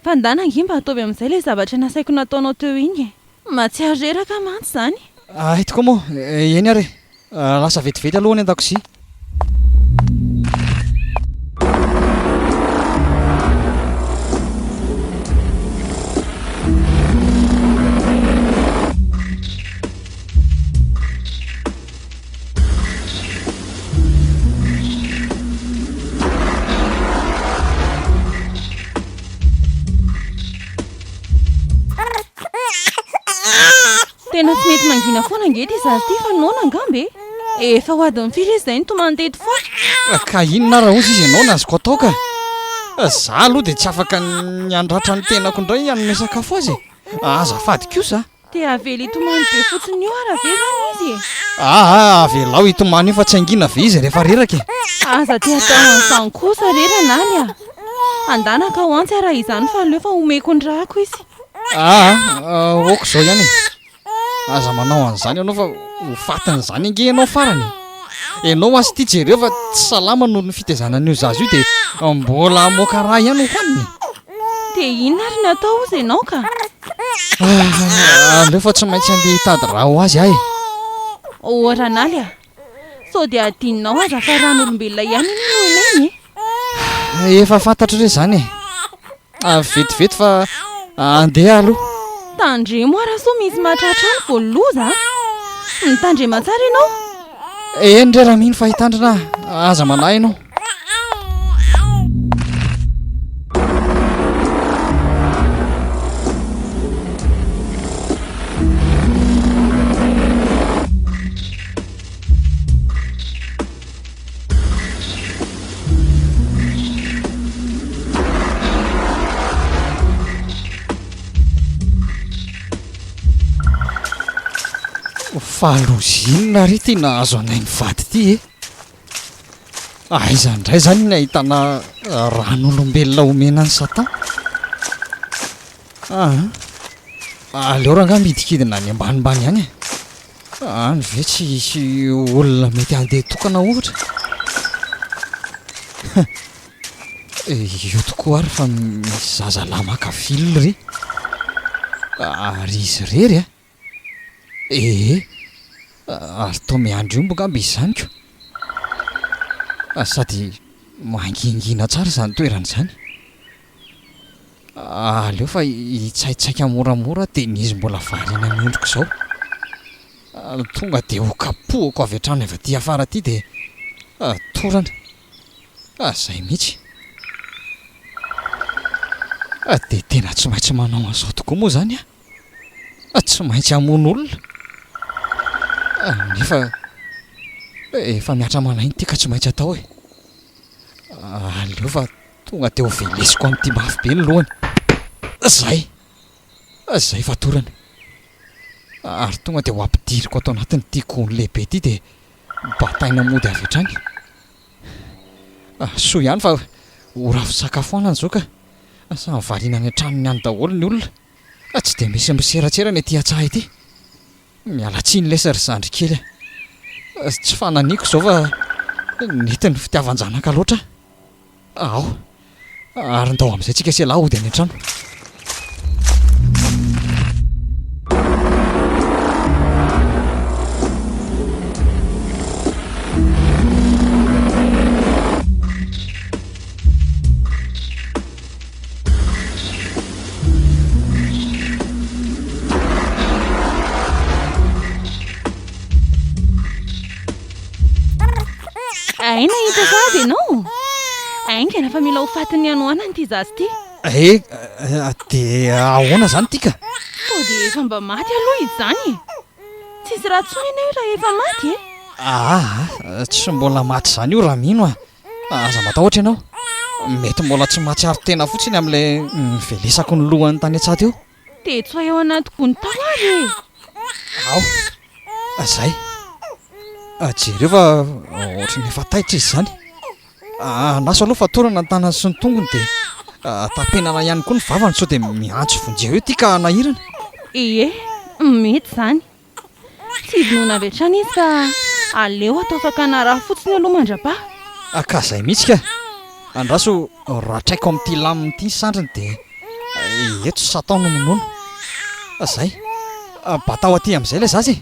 Fa ndana ange mba ataovy amin'izay ilay zavatra nasaiko nataonao teo iny e! Mahatsiaro reraka aho mantsy izany. Hay tokoa moa, eny ary e! Lasa vetivety aloha any an-dakozia. Tena tsy mety mangina foana ange ity zaza ity fa noana angamba e! Efa ho adin'ny firy izy izay no tomany teto foana? Ka inona ary hozy izy ianao no azoko atao ka! Za aloha dia tsy afaka ny handratra ny tenako indray hanome sakafo azy e! Azafady kosa a! Dia avela hitomany be fotsiny eo ara ve zany izy e? Aa avelao hitomany eo fa tsy hangina ve izy rehefa reraka e? Aza te hatao an'izany kosa re Ranaly a! Andana ka ho antsy ara izany fa aleo fa omeko ny rako izy. Aa ok izao ihany e! Aza manao an'izany ianao fa ho fatin'izany ange ianao farany e! Ianao aza ity jereo fa tsy salama noho ny fitaizana an'io zaza io dia mbola hamoaka rà ihany ho haniny e! Dia inona ary ny atao hozy ianao ka? Ah, aleo fa tsy maintsy andeha hitady rà ho azy aho e! Oh Ranaly a! Sao dia adinonao aza fa ràn'olombelona ihany anie no ilainy e! Efa fantatro re izany e! Vetivety fa andeha aloha. Tandremo ara sao misy mahatratra any vao loza a! Mitandrema tsara ianao. Eny re raha mino fa hitandrina aho, aza manahy ianao. Fa loza inona re ity nahazo anay mivady ity e? Aiza indray izany ny ahitana ran'olombelona omena an'i Satan? Aa, aleo rangahy midikidina any ambanimbany any e. Any ve tsy hisy olona mety handeha tokana ohatra? Io tokoa ary fa misy zazalahy maka fil ry. Ary izy irery a! Ee, ary toa miandry omby angamba izy izany ko! Sady mangingina tsara izany toerana izany. Aleo fa hitsaitsaika moramora dia ny izy mbola variana miondrika izao. Tonga dia ho kapohako avy hatrany avy aty afara aty dia torana. Izay mihitsy. Dia tena tsy maintsy manao an'izao tokoa moa izany aho. Tsy maintsy hamono olona. Nefa efa mihatra aman'aina ity ka tsy maintsy atao e. Aleo fa tonga dia ho velesiko amin'ity mafy be ny lohany. Izay. Izay fatorana. Ary tonga dia ho ampidiriko ato anatin'ity gony lehibe ity dia bataina mody avy hatrany. Soa ihany fa ora fisakafoanana izao ka. Samy variana any an-tranony any daholo ny olona. Tsy dia misy miseratsera ny aty an-tsaha ity. Miala tsiny lesy ry zandry kely a. Tsy fananiako izao fa nentin'ny fitiavan-janaka loatra aho. Ary ndao amin'izay tsika sy ialahy hody any an-trano. Hay nahita sahady ianao? Haingana fa mila ho fatin'ny hanoanana ity zaza ity. Eh, dia ahoana izany ity ka? Sao dia efa mba maty aloha izy izany e? Tsisy raha intsony anie io raha efa maty e! Aa, tsy mbola maty izany io raha mino aho. Aza matahotra ianao. Mety mbola tsy mahatsiaro tena fotsiny amin'ilay nivelesako ny lohany tany an-tsaha teo. Dia tsoahy ao anaty gony tao ary e! Ao. Izay. Jereo fa ohatran'ny efa taitra izy izany. Andraso aloha fatorana ny tanany sy ny tongony dia tapenana ihany koa ny vavany sao dia miantso vonjeo eo ity ka hanahirana. Ie, mety izany. Tsy vonoina avy hatrany izy fa aleo atao fakana rà fotsiny aloha mandra-paha. Ka zay mihitsy ka! Andraso ratraiko amin'ity lamina ity ny sandriny dia eto Satan no minono. Zay. Batao aty amin'izay ilay zaza e!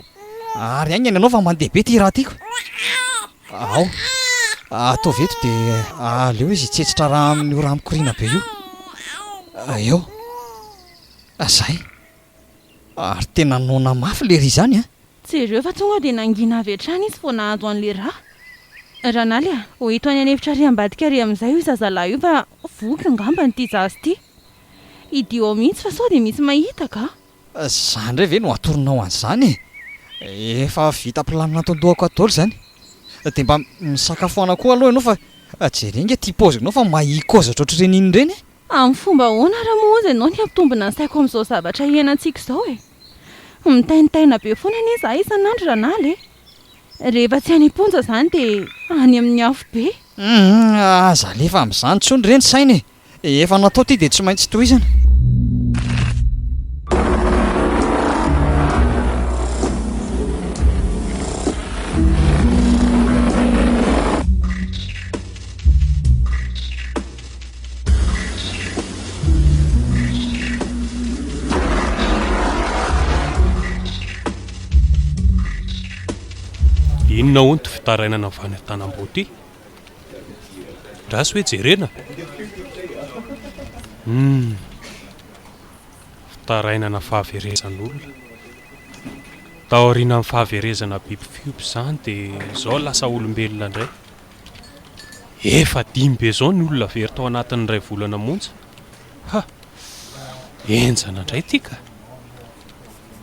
Ary haingana ianao fa mandeha be ity rà ity ko! Ao. Ataovy eto dia aleo izy hitsetsitra rà amin'io rà mikoriana be io. Eo. Zay. Ary tena noana mafy lery izany a! Jereo fa tonga dia nangina avy hatrany izy vao nahazo an'ilay rà. Ranaly a! Ho eto any an'efitra ary ambadika ary amin'izay io zazalahy io fa voky angambany ity zaza ity. Idio ao mihitsy fa sao dia misy mahita ka! Za indray ve no atoronao an'izany e! Efa vita planina ato an-dohako ato daholo izany. Dia mba misakafoana koa aloha ianao fa jereo ange ity paozinao fa mahia kozatra ohatr'ireny iny ireny e! Amin'ny fomba ahoana ary moa hozy ianao ny hampitombina ny saiko amin'izao zavatra iainantsika izao e? Mitaintaina be foana anie izahay isan'andro Ranala e! Rehefa tsy any am-ponja izany dia any amin'ny afobe. Humm, aza alefa amin'izany intsony re ny saina e! Efa natao ity dia tsy maintsy tohizana. Inona hono ity fitarainana avy any Antanambao ity? Andraso hoe jerena. Hum. Fitarainana fahaverezan'olona. Taorianan'ny fahaverezana biby fiompy izany dia izao lasa olombelona indray. Efa dimy be izao ny olona very tao anatin'ny iray volana monja. Ha! Henjana indray ity ka!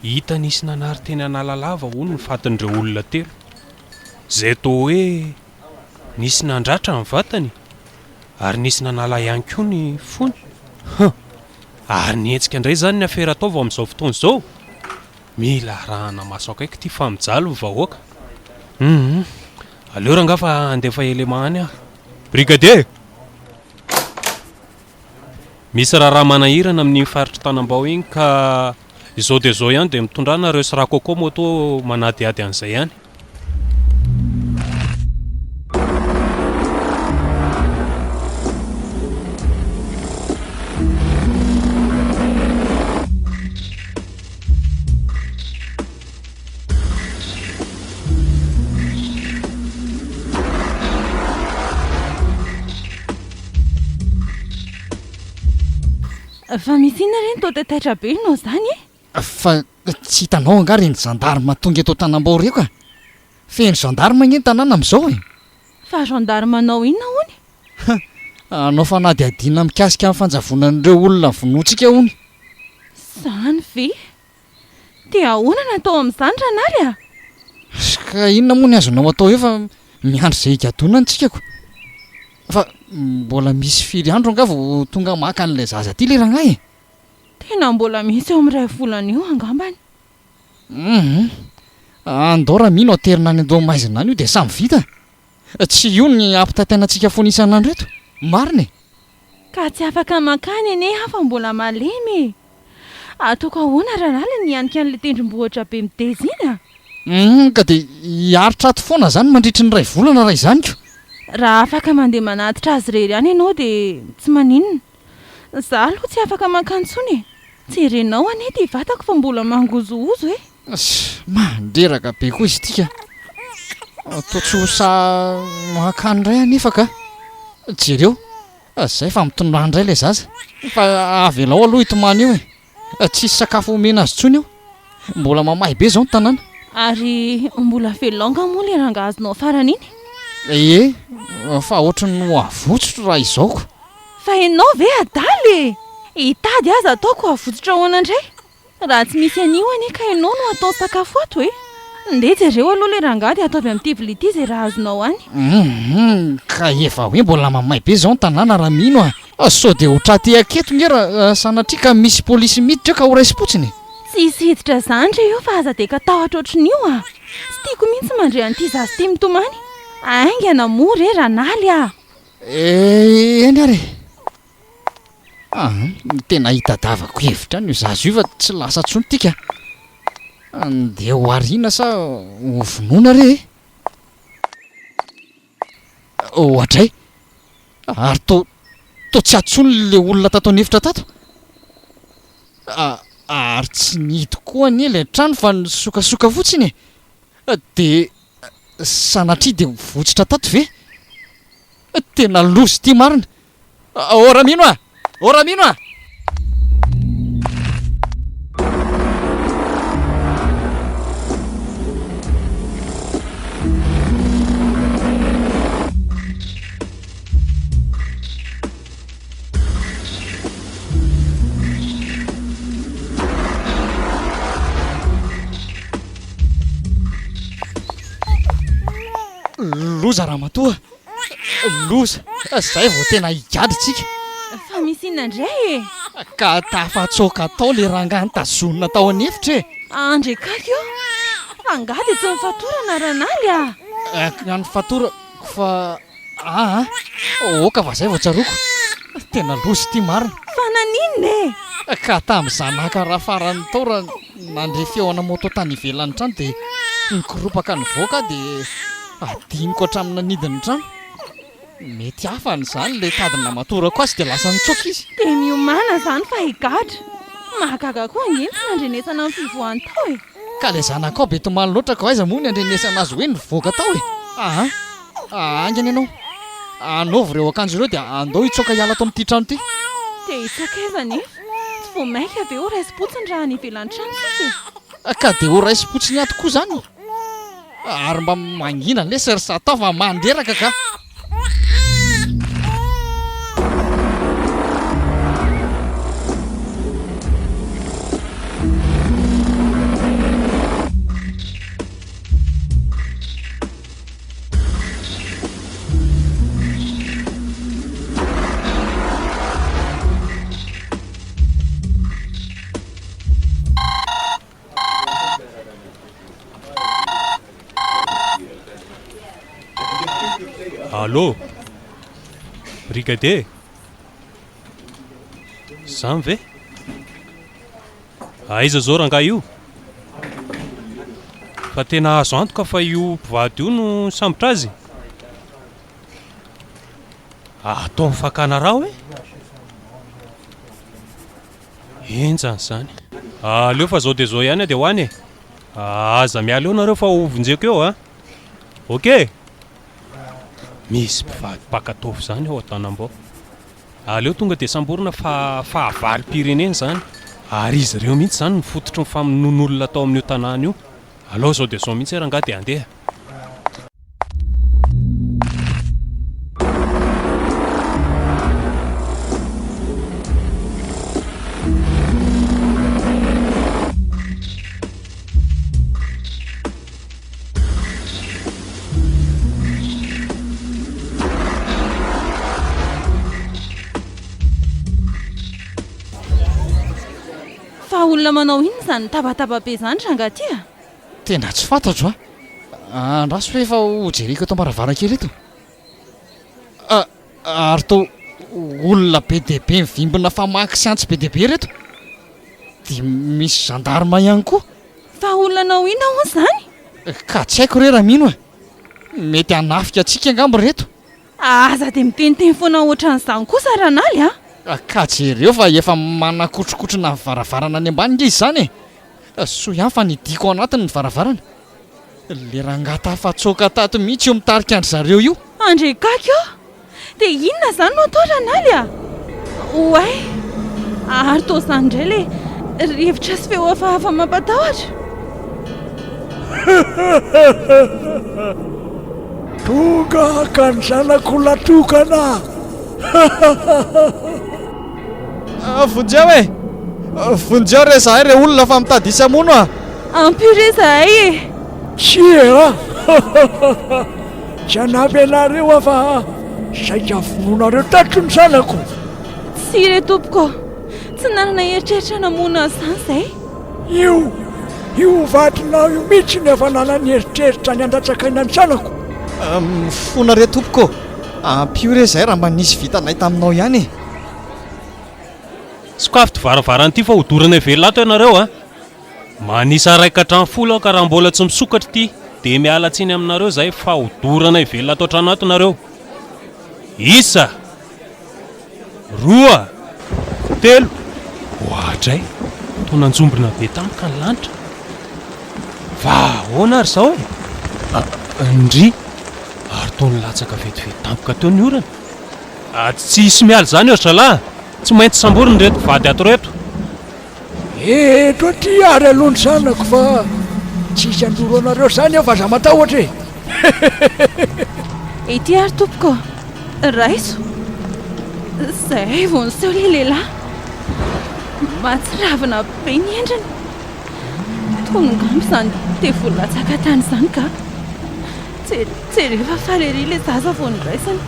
Hita nisy nanary teny Analalava hono ny fatin'ireo olona telo. Izay toa hoe nisy nandratra ny vatany ary nisy nanala ihany koa ny fony. Hum! Ary nihetsika indray izany ny afera atao vao amin'izao fotoana izao? Mila arahana maso akaiky ity fa mijaly ny vahoaka. Hum! Aleo rangahy fa handefa élément any aho. Brigadier! Misy raharaha manahirana amin'iny faritr'i Tanambao iny ka izao dia izao ihany dia mitondrà nareo sy Rakôkô moto manadihady an'izay any. Fa misy inona re no toa taitaitra be ianao izany e? Fa. Tsy hitanao angaha ireny gendarme tonga eto Antanambao ireo ka! Feno gendarme ange ny tanàna amin'izao e! Fa gendarme hanao inona hono? Hanao fanadihadiana mikasika ny fanjavonan'ireo olona vonointsika hono. Izany ve? Dia ahoana no atao amin'izany Ranary a? Ka inona moa ny azonao atao eo fa miandry izay higadonany tsika ko! Fa mbola misy firy andro angaha vao tonga maka an'ilay zaza aty ilay rangahy e? Tena mbola misy eo amin'ny iray volana eo angambany. Hum! Andao raha mino aterina any an-dohamaizina any io dia samy vita. Tsy io ny ampitaitaina antsika foana isan'andro eto. Marina e! Ka tsy afaka mankany anie aho fa mbola malemy e! Ataoko ahoana Ralala ny hianika an'ilay tendrombohitra be mideza iny a? Humm, ka dia hiaritra ato foana izany mandritry ny iray volana raha izany ko! Raha afaka mandeha manatitra azy irery ihany ianao dia tsy maninona. Za aloha tsy afaka mankany intsony e! Jerenao anie ity vatako fa mbola mangozohozo e! Mandreraka be koa izy ity ka! Toa tsy ho sahy mankany indray anefa ka! Jereo, zay fa mitomany indray ilay zaza. Fa avelao aloha hitomany eo e! Tsisy sakafo omena azy intsony eo. Mbola mamay be izao ny tanàna. Ary mbola velona angaha moa ilay rangahy azonao farany iny? Ie, fa ohatry ny ho avotsotro raha izao ko. Fa ianao ve adala e! Hitady aza ataoko avotsotro ahoana indray? Raha tsy misy an'io anie ka ianao no atao sakafo ato e! Ndeha jereo aloha ilay rangahy dia ataovy amin'ity vilia ity izay raha azonao any. Humm, ka efa hoe mbola mamay be izao ny tanàna raha mino a! Sao dia ho tra-tehaka eto nge raha sanatria ka misy polisy miditra eo ka ho raisim-potsiny e! Tsy hisy hiditra izany re eo fa aza dia katahotra ohatrin'io a! Tsy tiako mihitsy mandre an'ity zaza ity mitomany. Haingana moa re Ranaly a! Eny ary e! Aa, tena hitadavako hevitra any io zaza io fa tsy lasa intsony ity ka! Andeha ho ariana sa ho vonoina re e? Oadray! Ary toa toa tsy ato intsony ilay olona tato an'efitra tato? Ary tsy nihidy koa anie ilay trano fa nisokasoka fotsiny e! Dia sanatria dia ho votsotra tato ve? Tena loza ity marina! Ô Ramino a! Ô Ramino a! Loza ramatoa! Loza! Zay vao tena higadra tsika! Fa misy inona indray e? Ka tafatsoaka tao le rangahy nitazonina tao an'efitra e! Andry akaky io! Fa angaha dia tsy nifatorana Ranaly a? Ny fatorako fa Aa! Oka fa zay vao tsaroako. Tena loza ity marina. Fa naninona e? Ka tamin'izaho naka raha farany tao raha nandre feo ana moto tany ivelan'ny trano dia nikoropaka nivoaka aho dia adinoko hatramin'ny nanidy ny trano. Mety hafa an'izany ilay tady namatorako azy dia lasa nitsoaka izy. Dia miomàna izany fa higadra. Mahagaga koa ange ny tsy nandrenesana ny fivoahany tao e! Ka ilay zanakao be tomany loatra ko aiza moa ny andrenesana azy hoe nivoaka tao e! Aa! Haingana ianao! Anaovy ireo akanjo ireo dia andao hitsoaka hiala ato amin'ity trano ity! Dia hitsoaka aiza anefa? Tsy vao mainka ve ho raisim-potsiny raha any ivelan'ny trano isika e? Ka dia ho raisim-potsiny ato koa izany? Ary mba mangina lesy ry Satan fa mandreraka ka! Allô Brigadier Zany ve? Aiza zao rangahy io? Fa tena azo antoka fa io mpivady io no nisambotra azy? Ataony fakana ra hoe? Henjana izany. Aleo fa zao dia zao ihany aho dia ho any e. Aza miala eo nareo fa ho vonjeko eo a. Ok. Misy mpivady mpaka taova izany ao Antanambao. Aleo tonga dia samborina fa fahavalom-pirenena izany. Ary izy ireo mihitsy izany no fototry ny famonoan'olona tao amin'io tanàna io. Alao izao dia izao mihitsy rangahy dia handeha. Fa olona manao inona izany mitabataba be izany rangahy ty a? Tena tsy fantatro a! Andraso hoe fa ho jereko eto am-baravarankely eto. Ary toa olona be dia be mivimbina famaky sy antsy be dia be ireto. Dia misy gendarme ihany koa. Fa olona hanao inona hono izany? Ka tsy haiko re Ramino e! Mety hanafika antsika angamba ireto. Aza dia miteniteny foana ohatran'izany kosa Ranaly a! Ka jereo fa efa manakotrokotrona ny varavarana any ambany nge izany e! Soa ihany fa nidiako ao anatiny ny varavarana. Le rangahy tafatsoaka tato mihitsy io mitarika an-dry zareo io. Andriakaky ô! Dia inona izany no atao Ranaly a? Oay! Ary toa izany indray ilay rivotra sy feo hafahafa mampatahotra. Tonga haka ny zanako latokana aho. Vonjeo e! Vonjeo re zahay re olona fa mitady hisy hamono a! Ampio re zahay e! Tsia a! Tsy hanampy anareo aho fa saika vonoinareo tato ny zanako. Tsia re tompoko, tsy nanana eritreritra namono an'izany izay. Io, io vadinao io mihitsy no efa nanana eritreritra ny handatsaka aina ny zanako. Mifona re tompoko ô! Ampio re izay raha mba nisy vitanay taminao ihany e! Sokafy ity varavarana ity fa hodoranay velona ato ianareo a! Manisa raika hatramin'ny folo aho ka raha mbola tsy misokatra ity dia miala tsiny aminareo izahay fa hodoranay velona ato an-trano ato nareo. Isa! Roa! Telo! Oadray! Toa nanjombona be tampoka ny lanitra. Fa ahoana ary izao e? Ndry! Ary toa nilatsaka vetivety tampoka teo ny orana. Tsy hisy miala izany eo ry zalahy! Tsy maintsy samborina ireto mpivady ato ireto. Eto aty ary aloha ny zanako fa tsy hisy handoro anareo izany aho fa aza matahotra e! Ity ary tompoko, raiso. Izay vao niseho ilay lehilahy. Mahatsiravina be ny endriny. Toa angamba izany devoly latsaka tany izany ka. Jereo fa faly ery ilay zaza vao noraisiny.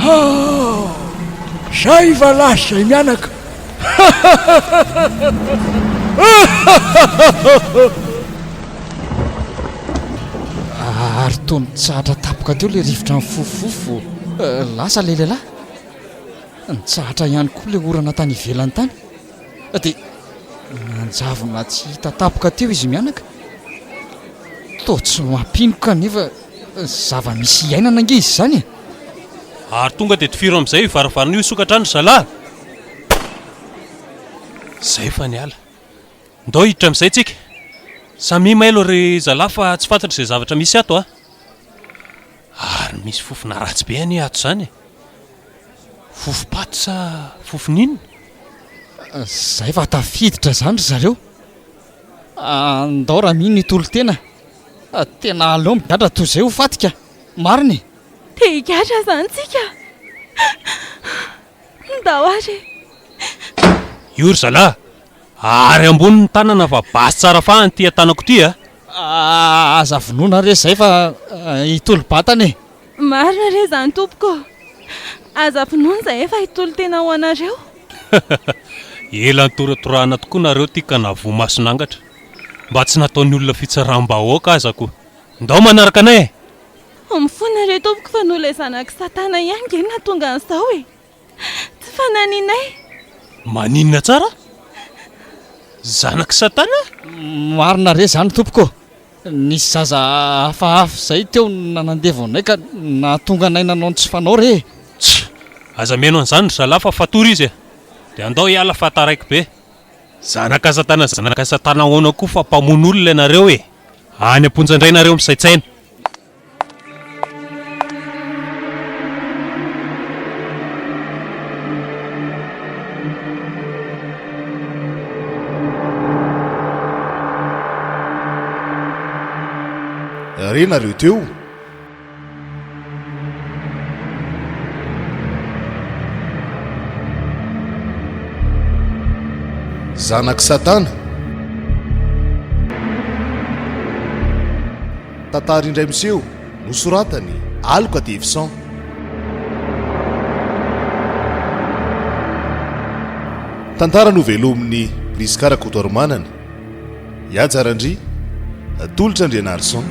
Haa! Zay va lasa izay mianaka. Ary toa nitsahatra tampoka teo ilay rivotra nifofofofo vao lasa ilay lehilahy. Nitsahatra ihany koa ilay orana tany ivelany tany. Dia nanjavona tsy hita tampoka teo izy mianaka. Toa tsy mampino kanefa zava-misy iainana ange izy izany e! Ary tonga dia tifiro amin'izay io varavarana io hisokatra any ry zalahy! Zay fa niala. Ndao hiditra amin'izay tsika. Samia mailo ry zalahy fa tsy fantatro izay zavatra misy ato a! Ary misy fofona ratsy be anie ato izany e! Fofom-paty sa fofon'inona? Zay fa tafiditra izany ry zareo. Andao Ramino hitolo-tena. Tena aleo migadra toy izay ho faty ka. Marina e! Te higadra izany tsika? Ndao ary e! Io ry zalahy! Ary ambony ny tanana fa basy tsara fahany ity an-tanako ity a! Aza vonoina re izay fa hitolo-batana e! Marina re izany tompoko ô! Aza vonoina izahay fa hitolo-tena ho anareo. Ela nitoratorahana tokoa nareo ity ka nahavoa mason'angatra. Mba tsy nataon'ny olona fitsaram-bahoaka aza koa. Ndao manaraka anay e! Mifona re tompoko fa noho ilay zanak'i satana ihany nge no nahatonga an'izao e! Tsy fananinay. Maninona tsara? Zanak'i satana? Marina re izany tompoko ô! Nisy zaza hafahafa izay teo nanandevo anay ka nahatonga anay nanao ny tsy fanao re e! Tsia! Aza mihaino an'izany ry zalahy fa fatory izy e! Dia andao hiala fa taraiky be. Zanaka satana zanaka satana ahoana koa fa mpamono olona ianareo e! Any am-ponja indray nareo misaintsaina. Renareo teo. Zanak'i Satana. Tantara indray miseho, nosoratan'i Aloka Davison. Tantara novelomin'i Prisca Rakotoarimanana. Ihaja Randria, Tolotra Andrianarison.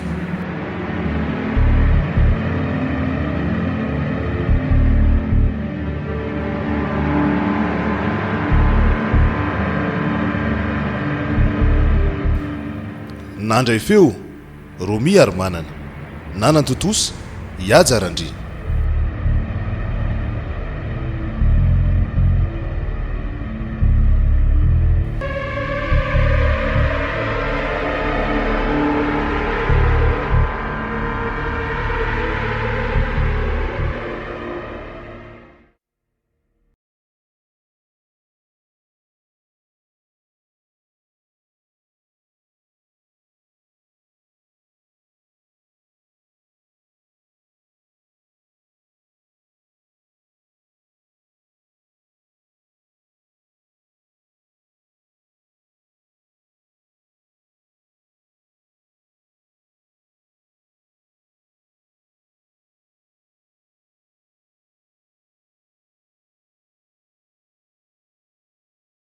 Nandray feo, Romy Harimanana. Nanantontosa, Ihaja Randria.